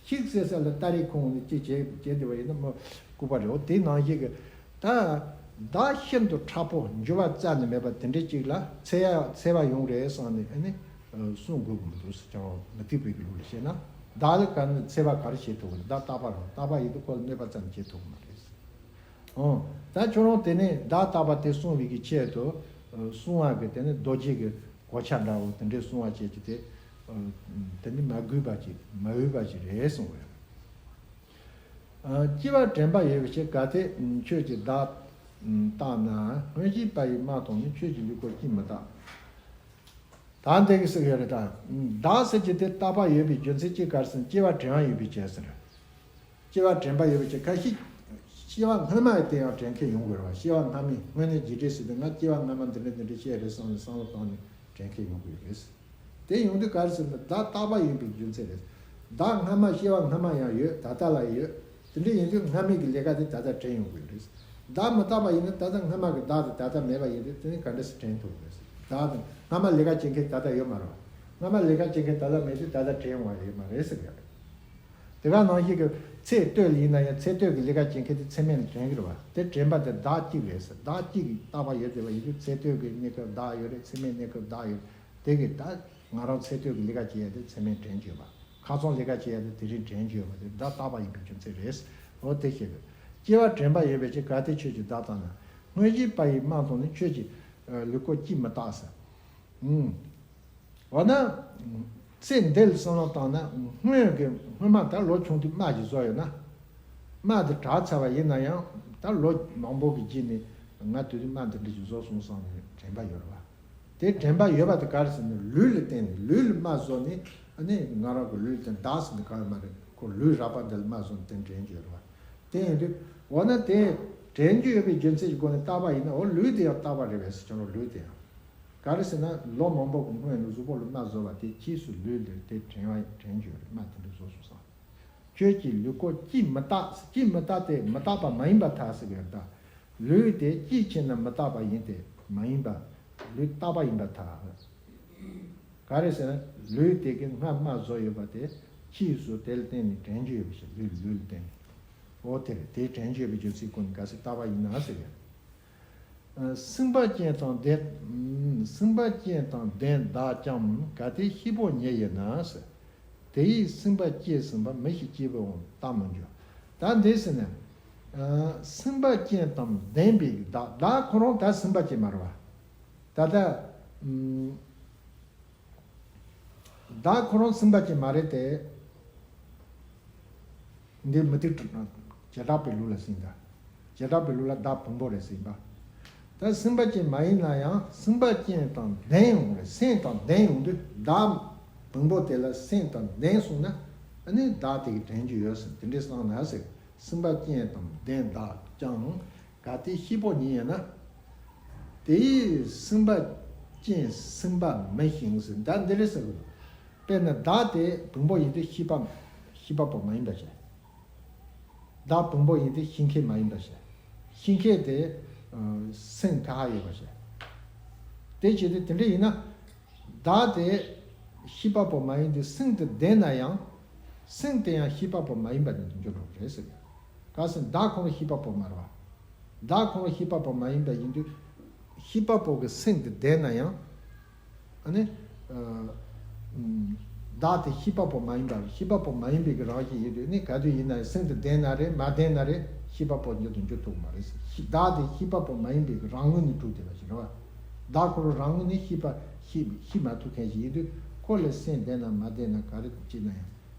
ཤིག་བསད་ས་ལ་སྟ་རེ་ཁོང་ནས་ཅི་བྱེད་བྱེད་བསྡད་པ་ཡིན་ན་མོ་ལྐུགས་པ་རེད། འོ་དེ་ནང་བཞིན་གི་ད་བདག་ཤིན་ཏུ་ཕྲ་པོ་འགྱུར་བ་རྩ་ནས་མེད་པ་དེ་འདྲའི་ཅིག་ལ་འཚེ་ཡ་འཚེ་བ་ཡོང་རེད་བསམ་ནས་ཨ་ནི་སྲུང་དགོས་ཀྱི་མི་འདུག་ཟེར། ཀྱང་མུ་སྟེགས་པའི་གི་ལུགས་ལ་བཤད་ན། བདག་ལ་ག་ནི་འཚེ་བ་ག་རེ་བྱེད་ཐུབ་ཀྱི་རེད། བདག་རྟག་པ་རང་རྟག་པ་ཡིན་དུས་ཁོ་ལ་གནོད་པ་རྩ་ནས་བྱེད་ཐུབ་ཀྱི་མ་རེད། ཨོ། ད་ཁྱོད་རང་དེ་ནས་བདག་རྟག་པ་དེ་སྲུང་བའི་གི་ཆེད་དུ་སྲུང་བ་གི་དེ་ནས་རྡོ་རྗེ་གི་གོ་ཆ་འདྲ་བོ་དེ་འདྲའི་སྲུང་བ་བྱེད་ཀྱི་དེ། དེ་ནི་མ་གུས་པ་ཅིག་མ་འོས་པ་ཅིག་རེད་གསུངས་པ་རེད། སྐྱེ་བ་དྲན་པ་ཡོད་པའི་ཕྱིར། གལ་ཏེ་ཁྱོད་ཀྱིས་བདག་བརྟགས་ན། སྔོན་བྱས་པ་ཡིས་དམག་བཏང་ནས། ཁྱོད་ཀྱི་ལུས་སྐོར་ཅིས་མི་རྟག། ད་འདི་གི་ཟེར་གི་ཡོད་རེད་ད། བདག་ཟེར་གྱི་དེ་རྟག་པ་ཡོད་པའི་རྒྱུ་མཚན་ཅི་ག་རེ་ཟེར་ན་སྐྱེ་བ་དྲན་པ་ཡོད་པའི་ཕྱིར་ཟེར། སྐྱེ་བ་དྲན་པ་ཡོད་པའི་ཕྱིར། ཁ་ཤས་སྐྱེ་བ་སྔ་མ་ཡི་དེ་ཡང་དྲན་མཁན་ཡོང་དགོས་རེད་བ། སྐྱེ་བ་སྔ་མའི་སྔོན་གནས་རྗེས་དྲན་ཟེར་དུས་ང་སྐྱེ་བ་སྔ་མ་འདི་འདྲ་འདི་འདྲ་བྱས་རེད་བསམ་ནས་བསམ་བློ་བཏང་ནས་དྲན་མཁན་ཡོང་གི་ཡོད་རེད། དེ་ཡོང་དུས་ག་རེ་ཟེར་ན་བདག་རྟག་པ་ཡིན་པའི་རྒྱུ་མཚན་རེད། བདག་སྔ་མ་སྐྱེ་བ་སྔ་མ་ཡང་ཡོད། ད་ལྟ་ལ་ཡོད། དེ་འདྲ་ཡིན་དུས་སྔ་མའི་གི་ལས་ཀ་དེ་ད་ལྟ་དྲན་ཡོང་གི་ཡོད་རེད། བདག་མི་རྟག་པ་ཡིན་ན་ད་ལྟ་སྔ་མ་གི་བདག་དེ་ད་ལྟ་མེད་པ་ཡིན་དུས་དེ་ནི་ག་འདྲ་སེ་དྲན་ཐུབ་རེད། བདག་དང་སྔ་མ་ལས་ཀ་བྱེད་མཁན་ད་ལྟ་ཡོད་མ་རེད་བ། སྔ་མ་ལས་ཀ་བྱེད་མཁན་ད་ལྟ་མེད་དུས་ད་ལྟ་དྲན་ཡོང་བ་ཡོད་མ་རེད་ཟེར་གི་ཡོད་རེད། དེ་ག་ནང་བཞིན་གྱི་ཚེ་སྟོད་ལ་ཡིན་ན་ཡང་ཚེ་སྟོད་ཀྱི་ལས་ཀ་བྱེད་མཁན་དེ་ཚེ་སྨད་ལ་དྲན་གྱི་རེད་བ། དེ་དྲན་པ་དེ་བདག་གཅིག་རེད་ཟེར། བདག་གཅིག་གི་རྟག་པ་ཡོད་བསྡད་པ་ཡིན་དུས་ཚེ་སྟོད་ཀྱི་གནས་སྐབས་བདག་ཡོད་རེད། ཚེ་སྨད་གནས་སྐབས་བདག་ཡོད། དེ་གི་ད་ང་རང་ཚེ་སྟོད་ཀྱི་ལས་ཀ་བྱེད་ཡ་དེ་ཚེ་སྨད་དྲན་གྱི་ཡོད་པ། ཁ་སང་ལས་ཀ་བྱེད་ཡ་དེ་དེ་རིང་དྲན་གྱི་ཡོད་པ་དེ་བདག་རྟག་པ་ཡིན་པའི་རྒྱུ་མཚན་རེད། འོ་དེ་ཤེས་དགོས། སྐྱེ་བ་དྲན་པ་ཡོད་པའི་ཕྱིར། གལ་ཏེ་ཁྱོད་ཀྱིས་བདག་བརྟགས་ན། སྔོན་བྱས་པ་ཡིས་དམག་བཏང་ནས། ཁྱོད་ཀྱི་ལུས་སྐོར་ཅིས་མི་རྟག་ཟེར། ཨུམ། འོ་ན། ཚེ་འདི་ལ་བསམ་བློ་བཏང་ན་སྔོན་གྱི་སྔོན་མ་ད་ལོ་ཆུང་དུས་དམག་ཅིག་བཟོ་ཡོད་ན། དམག་དེ་དྲག་ཚར་བ་ཡིན་ན་ཡང་ད་ལོ་མང་པོ་གི་རྗེས་ནས་ང་དེ་དུས་དམག་འདི་འདྲ་ཞིག་བཟོ་སོང་བསམ་ནས་དྲན་པ་ཡོད་རེད་བ། དེ་དྲན་པ་ཡོད་པ་དེ་ག་རེ་ཟེར་ན་ལུས་ལ་བརྟེན་ནས་ལུས་ལ་དམག་བཟོ་ནས་ཨ་ནི་ང་རང་གི་ལུས་ལ་བརྟེན་བདག་ཟེར་ནས་གང་ཡང་མ་རེད། ཁོ་ལུས་རགས་པ་འདི་ལ་དམག་བཟོ་ནས་དེ་དྲན་རྒྱུ་ཡོད་རེད་བ། དེ་ཡིན་དུས་འོ་ན་དེ་དྲན་རྒྱུ་ཡོད་པའི་རྒྱུ་མཚན་གྱི་སྒོ་ནས་རྟག་པ་ཡིན་ན་འོ་ལུས་དེ་ཡང་རྟག་པ་རེད་པས་ཟེར་ཀྱང་རུང་ལུས་དེ་ཡང་། ག་རེ་ཟེར་ན་ལོ་མང་པོ་གི་སྔོན་ནས་གཟུགས་པོ་ལ་དམག་བཟོ་བ་དེ་ཕྱིས་སུ་ལུས་ལ་དེ་དྲན་བ་དྲན་རྒྱུ་རེད། དམག་དེ་འདྲ་བཟོ་སོང་ཙང་། ཁྱོད་ཀྱི་ལུས་སྐོར་ཅིས་མི་རྟག་ཟེར། ཅིས་མི་རྟག་སྟེ་མི་རྟག་པ་མ་ཡིན་པར་ཐལ་ཟེར་གི་རེད་ད། ལུས་དེ་ཅིས་ཕྱིན་ན་མི་རྟག་པ་ཡིན་ཏེ་མ་ཡིན་པ། ལུས་རྟག་པ་ཡིན་པར་ཐལ། ག་རེ་ཟེར་ན་ལུས་དེ་གི་སྔ་མ་བཟོ་ཡོད་པ་དེ་ཕྱིས་སུ་དེ་ལ་བརྟེན་ནས་དྲན་རྒྱུ་ཡོད་པ་ཞིག་ལུས་ལུས་ལ་བརྟེན་ནས། འོ་དེ་རེད། དེ་དྲན་རྒྱུ་ཡོད་པའི་རྒྱུ་མཚན་ཀུན་ག་ཚོད་རྟག་པ་ཡིན་ན་ཟེར་གི་རེད། སྲིད་པ་ཅན་དང་ལྡན། སྲིད་པ་ཅན་དང་ལྡན་བདག་ཀྱང་། གལ་ཏེ་ཤེས་པོ་ཉིད་ཡིན་ན་ཟེར། དེ་ཡིས་སྲིད་པ་སྐྱེས་ཟིན་པ། མི་ཤེས་སྐྱེས་བུ་འོང་རྟག་མི་འགྱུར། ད་འདི་ཟེར་ན། སྲིད་པ་ཅན་དང་ལྡན་པའི་བདག་བདག་ཁོ་རང་ད་སྲིད་པ་ཅན་མ་རེད་བ། ད་ལྟ། བདག་ཁོ་རང་སྲིད་པ་ཅན་མ་རེད་དེ། འདི་མུ་སྟེགས་བྱེ་བྲག་པའི་ལུགས་ལ་ཟིན་ད། བྱེ་བྲག་པའི་ལུགས་ལ་བདག་བེམ་པོ་རེད་ཟིན་པ། ད་སྲིད་པ་ཅན་མ་ཡིན་ན་ཡང་སྲིད་པ་ཅན་དང་ལྡན་ཡོང་རེད། སེམས་དང་ལྡན་ཡོང་དུས་བདག་བེམ་པོ་དེ་ལ་སེམས་དང་ལྡན་སོང་ན་ཨ་ནི་བདག་དེ་གི་དྲན་རྒྱུ་ཡོད་ཟེར། དེ་འདྲའི་སང་ན་ཟེར། སྲིད་པ་ཅན་དང་ལྡན་བདག་ཀྱང་། གལ་ཏེ་ཤེས་པོ་ཉིད་ཡིན་ན། དེ་ཡིས་སྲིད་པ་ཅན་སྲིད་པ་མི་ཤེས་ཟེར། ད་འདི་རེད་ཟེར་གི་འདུག་དཔེར་ན་བདག་དེ་བེམ་པོ་ཡིན་དུས་ཤེས་པ་ཤེས་པ་པོ་མ་ཡིན་པ་བྱས། བདག་བེམ་པོ་ཡིན་དུས་ཤེས་མཁན་མ་ཡིན་པ་བྱས། ཤེས་མཁན་དེ་སེམས་ཁ་ཧ་ཡོད་པ་བྱས། དེ་བྱས་ཏེ་དེ་འདྲ་ཡིན་ན། བདག་དེ་ཤེས་པ་པོ་མ་ཡིན་དུས་སེམས་དེ་ལྡན་ན་ཡང་། སེམས་དེ་ཡང་ཤེས་པ་པོ་མ་ཡིན་པ་ནི་འགྱུར་འགྲོ་གི་རེད་ཟེར། ག་ཟེར་ན་བདག་ཁོ་རང་ཤེས་པ་པོ་མ་རེད་བ། བདག་ཁོ་རང་ཤེས་པ་པོ་མ་ཡིན་པ་ཡིན་དུས། ཤེས་པ་པོ་གི་སེམས་དེ་ལྡན་ན་ཡང་། ཨ་ནི། བདག་དེ་ཤེས་པ་པོ་མ་ཡིན་པ་ཤེས་པ་པོ་མ་ཡིན་པའི་གི་རང་བཞིན་ཡིན་དུས་ནི་ག་དུས་ཡིན་ན་ཡང་སེམས་དེ་ལྡན་ན་རེད། མ་ལྡན་ན་རེད། ཤེས་པ་པོ་འགྱུར་དུ་འགྱུར་ཐུབ་མ་རེད། ཤེས་བདག་དེ་ཤེས་པ་པོ་མ་ཡིན་པའི་རང་ངོས་ནས་གྲུབ་བསྡད་པ་ཞིག་རེད་བ། བདག་ཁོ་རང་རང་ངོས་ནས་ཤེས་པ་ཤེས་ཤེས་མ་ཐུབ་མཁན་ཞིག་ཡིན་དུས་ཁོ་ལ་སེམས་ལྡན་ན་མ་ལྡན་ན་ག་རེ་བྱས་ན་ཡང་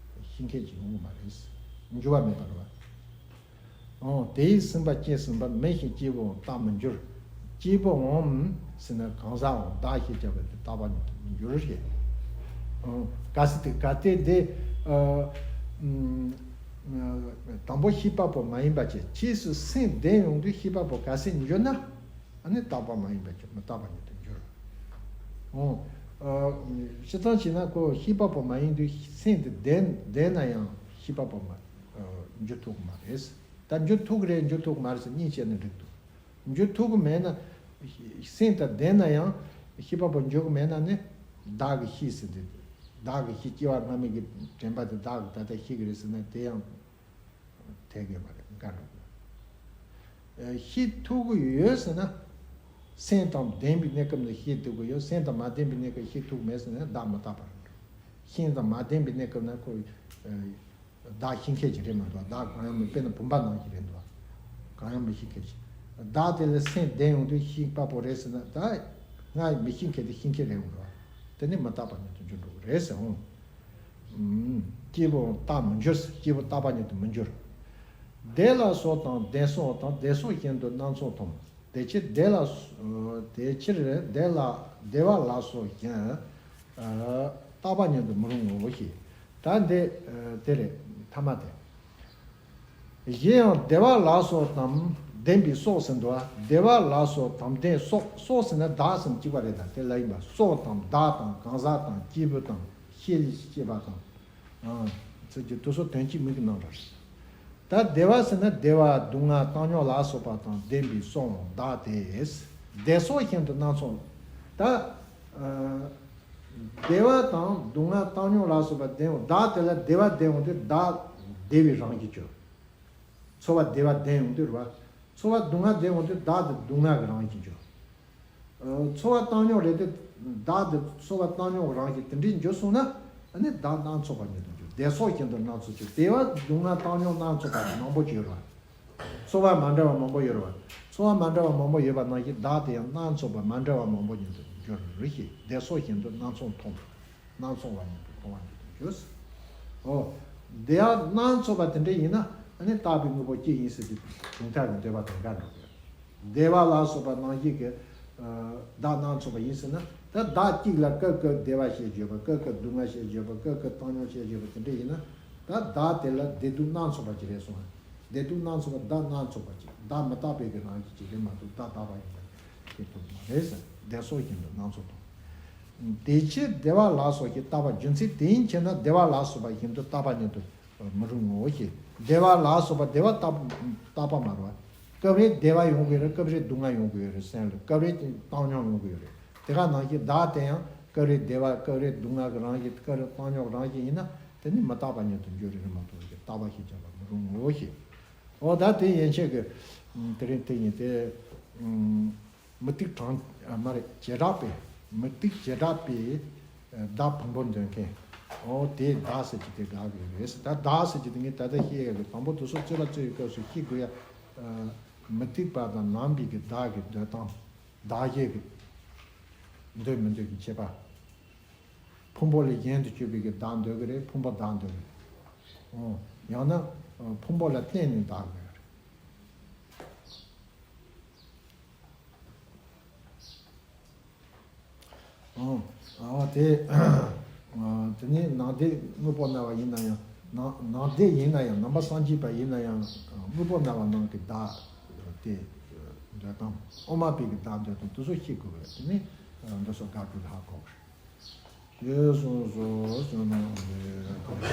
ཤེས་མཁན་ཞིག་ཡོང་གི་མ་རེད། འགྱུར་བ་མེད་པ་རེད་བ། འོ་དེ་ཡིས་ཟིན་པ་སྐྱེས་ཟིན་པ་མེད་ཞིང་སྐྱེས་བུའང་རྟག་མི་འགྱུར། སྐྱེས་བུའང་ཟེར་ན་གང་ཟག་འོང་བདག་ཞེས་བྱ་བ་དེ་རྟག་པ་ཉིད་དུ་མི་འགྱུར་ཞེས། འོ་གལ་སྲིད་དེ་གལ་ཏེ་དེ་ཨ་ཨམ་དང་པོ་ཤེས་པ་པོ་མ་ཡིན་པ་བྱས་རྗེས་སུ་སེམས་ལྡན་ཡོང་དུས་ཤེས་པ་པོ་གལ་སྲིད་འགྱུར་ན་ཨ་ནི་རྟག་པ་མ་ཡིན་པ་ཅིག་མི་རྟག་པ་ཉིད་དུ་འགྱུར། འོ་ཨ་སྤྱིར་བཏང་བྱས་ན་ཁོ་ཤེས་པ་པོ་མ་ཡིན་དུས་སེམས་དེ་ལྡན་ལྡན་ན་ཡང་ཤེས་པ་པོ་མ་ཨ་འགྱུར་ཐུབ་ཀྱི་མ་རེད། ད་འགྱུར་ཐུབ་ཀྱི་རེད་འགྱུར་ཐུབ་ཀྱི་མ་རེད་ཟེར་གཉིས་བཤད་ན་འགྲིག་འདུག་འགྱུར་ཐུབ་ཀྱི་མེད་ན། སེམས་དང་ལྡན་ན་ཡང་ཤེས་པ་པོ་འགྱུར་གྱི་མེད་ན་ནི་བདག་གི་ཤེས་ཟེར་དེ། བདག་གི་ཤེས་སྐྱེ་བ་སྔ་མའི་གི་དྲན་པ་དེ་བདག་གི་ད་ལྟ་ཤེས་ཀྱི་རེད་ཟེར་ན་དེ་ཡང་འཐད་ཀྱི་མ་རེད་འགའ་འགྲོ་གི། ཤེས་ཐུབ་ཀྱི་ཡོད་ཟེར་ན། སེམས་དང་ལྡན་པའི་གནས་སྐབས་ནས་ཤེས་ཐུབ་ཀྱི་ཡོད། སེམས་དང་མ་ལྡན་པའི་གནས་སྐབས་ཤེས་ཐུབ་ཀྱི་མེད་ཟེར་ན་བདག་མི་རྟག་པ་རེད་འགྲོ། སེམས་དང་མ་ལྡན་པའི་གནས་སྐབས་ན་ཁོ། བདག་ཤེས་མཁན་ཅིག་རེད་མ་གཏོགས་བདག་གང་ཡང་མི་དཔེར་ན་བུམ་པ་ནང་བཞིན་རེད་འདུག་གང་ཡང་མི་ཤེས་མཁན་ཅིག་བདག་དེ་ལ་སེམས་ལྡན་ཡོང་དུས་ཤེས་པ་པོ་རེད་ཟེར་ན་ད་ང་མི་ཤེས་མཁན་དེ་ཤེས་མཁན་རེད་འདུག་དེ་ནི་མི་རྟག་པ་ཉིད་དུ་འགྱུར་འགྲོ་གི་རེད་ཟེར་འོང་། སྐྱེས་བུ་རྟག་མི་འགྱུར། སྐྱེས་བུ་རྟག་པ་ཉིད་དུ་མི་འགྱུར། དེ་ལ་སོགས་དང་དེ་སོགས་དང་དེ་སོགས་བཞིན་དུ་སྣ་ཚོགས་མཐོང་། དེ་ཕྱིར་དེ་ལ་སོ་དེ་ཕྱིར་དེ་ལ་དེ་བ་ལ་སོགས་གཞན། རྟག་པ་ཉིད་དུ་མི་རུང་ངོ་ཞེས། ད་འདི་དེ་རེད་ཐ་མ་དེ། གཞན་ཡང་དེ་བ་ལ་སོགས་དང་ལྡན་པའི་སོགས་ཟེར་འདུག་བ། དེ་བ་ལ་སོགས་དང་ལྡན་སོགས་སོགས་ཟེར་ན་བདག་ཟེར་ན་གཅིག་པ་རེད་ད་དེ་ལ་ཡིན་པ་སོགས་དང་བདག་དང་གང་ཟག་དང་སྐྱེས་བུ་དང་ཤེས་ལས་སྐྱེས་པ་དང་། ཚུལ་གྱི་དུ་སོགས་དོན་གཅིག་མིང་གི་རྣམ་གྲངས། ད་དེ་བ་ཟེར་ན་དེ་བ་སྡུག་བསྔལ་བཏང་སྙོམས་ལ་སོགས་པ་དང་ལྡན་པའི་སོགས་བདག་དེ། དེ་སོགས་བཞིན་དུ་སྣ་ཚོགས། ད་ཨ་དེ་བ་དང་སྡུག་བསྔལ་བཏང་སྙོམས་ལ་སོགས་པ་ལྡན་ཡོང་བདག་དེ་ལ་དེ་བ་ལྡན་ཡོང་དུས་བདག་བདེ་བའི་རང་བཞིན་གྱུར། ཚོར་བ་བདེ་བ་ལྡན་ཡོང་དུས་རེད་བ། ཚོར་བ་སྡུག་བསྔལ་ལྡན་ཡོང་དུས་བདག་དེ་སྡུག་བསྔལ་གྱི་རང་བཞིན་གྱུར། ཚོར་བ་བཏང་སྙོམས་རེད་དེ། བདག་དེ་ཚོར་བ་བཏང་སྙོམས་རང་བཞིན་དེ་འདྲའི་འགྱུར་སོང་ན། ཨ་ནི་བདག་སྣ་ཚོགས་པ་ཉིད་དུ་འགྱུར། དེ་སོགས་བཞིན་དུ་སྣ་ཚོགས་ཀྱི་དེ་བ་སྡུག་བསྔལ་བཏང་སྙོམས་སྣ་ཚོགས་པ་མང་པོ་ཅིག་ཡོད་རེད་བ། ཚོར་བ་མ་འདྲ་བ་མང་པོ་ཡོད་རེད་བ། ཚོར་བ་མ་འདྲ་བ་མང་པོ་ཡོད་པ་ནང་བཞིན་བདག་དེ་ཡང་སྣ་ཚོགས་པ་མ་འདྲ་བ་མང་པོ་ཉིད་དུ་འགྱུར་རེད་ཤེས། དེ་སོགས་བཞིན་དུ་སྣ་ཚོགས་མཐོང་། སྣ་ཚོགས་པ་ཉིད་དུ་མཐོང་བ་ཉིད་དུ་འགྱུར། ཨོ། དེ་ཡང་སྣ་ཚོགས་པ་དེ་འདྲ་ཡིན་ན་ཨ་ནི་རྟག་པའི་དངོས་པོ་གཅིག་ཡིན་ཟེར་གྱི་གྲུབ་མཐའ་གི་འདོད་པ་དང་འགལ་འགྲོ་གི། དེ་བ་ལ་སོགས་པ་ནང་བཞིན་གྱི་བདག་སྣ་ཚོགས་པ་ཡིན་ཟེར་ན་ད་བདག་གཅིག་ལ་སྐབས་སྐབས་བདེ་བ་ཞེས་བརྗོད་པ་སྐབས་སྐབས་སྡུག་བསྔལ་ཞེས་བརྗོད་པ་སྐབས་སྐབས་བཏང་སྙོམས་ཞེས་བརྗོད་པ་དེ་འདྲ་ཡིན་ན་ད་བདག་དེ་ལ་བདེ་སྡུག་སྣ་ཚོགས་པ་ཅིག་རེད་སོང་། བདེ་སྡུག་སྣ་ཚོགས་པ་བདག་སྣ་ཚོགས་པ་ཅིག་བདག་མི་རྟག་པའི་གི་རང་བཞིན་ཅིག་རེད་མ་གཏོགས་བདག་རྟག་པ་ཡིན་པ་ཤེས་ཐུབ་མ་རེད་ཟེར། དེ་སོགས་བཞིན་དུ་སྣ་ཚོགས་དང་། དེ་ཕྱིར་བདེ་བ་ལ་སོགས་ཀྱི་རྟག་པ་རྒྱུ་མཚན་དེ་ཡིན་ཕྱིར་ན་བདེ་བ་ལ་སོགས་པ་བཞིན་དུ་རྟག་པ་ཉིད་དུ་མི་རུང་ངོ་ཞེས། བདེ་བ་ལ་སོགས་པ་བདེ་བ་རྟག་རྟག་པ་མ་རེད་བ། སྐབས་རེ་བདེ་བ་ཡོང་གི་རེད། སྐབས་རེ་སྡུག་བསྔལ་ཡོང་གི་ཡོད་རེད། སེམས་ལ་སྐབས་རེ་བཏང་སྙོམས་ཡོང་གི་ཡོད་རེད། དེ་ག་ནང་བཞིན་བདག་དེ་ཡང་སྐབས་རེ་བདེ་བ་སྐབས་རེ་སྡུག་བསྔལ་གྱི་རང་བཞིན་སྐབས་རེ་བཏང་སྙོམས་རང་བཞིན་ཡིན་ན་དེ་ནི་མི་རྟག་པ་ཉིད་དུ་འགྱུར་རེད་མ་གཏོགས་ཀྱི་རྟག་པ་ཞེས་བྱ་བ་མི་རུང་ངོ་ཞེས། འོ་ད་དེ་ཡན་ཆད་ཀྱི་དེ་རིང་དེ་ཡིན་ཏེ། མུ་སྟེགས་གྲངས་མ་རེད་བྱེ་བྲག་པས་མུ་སྟེགས་བྱེ་བྲག་པས་བདག་ཕུང་པོ་འདོད་མཁན། འོ་དེ་བདག་ཟེར་གྱི་དེ་དགག་གི་རེད། ད་བདག་ཟེར་གྱི་དེ་ངས་ད་ལྟ་བཤད་ཡག་གི་དང་པོ་དེ་ཚོ་རྩོད་པ་རྩོད་ཡི་སྐབས་སུ་ཤེས་དགོས་ཡ། མུ་སྟེགས་པ་དང་ནང་པའི་གི་བདག་གི་འདོད་སྟངས་བདག་གཞན་གྱི་འདོད་མི་འདོད་ཀྱི་ཁྱད་པར། ཕུང་པོ་ལས་གཞན་དུ་གྱུར་པའི་གི་བདག་འདོད་ཀྱི་རེད། ཕུང་པོ་བདག་འདོད་ཀྱི་རེད། འོ་ཡང་ན་ཕུང་པོ་ལ་བརྟེན་ནས་བདག་འདོད་ཀྱི་རེད། ཨང་། ཨ་དེ། དེ་ནས་ནང་བསྡད་དངོས་པོ་སྨྲ་བ་ཡིན་ན་ཡང་ནང་ནང་བསྡད་ཡིན་ན་ཡང་ནང་པ་སངས་རྒྱས་པ་ཡིན་ན་ཡང་དངོས་པོ་སྨྲ་བ་ནང་གི་བདག་དེ་འདོད་དང་དབུ་མ་པའི་གི་བདག་འདོད་དང་དེ་ཚོ་ཤེས་དགོས་པས་དེ་ནས་འདི་ཚོ་དགག་སྒྲུབ་ཧ་གོ་གི་རེད། ཞེས་གསུངས་སོ། བསོད་ནམས་འདི་ཐམས་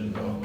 ཅད་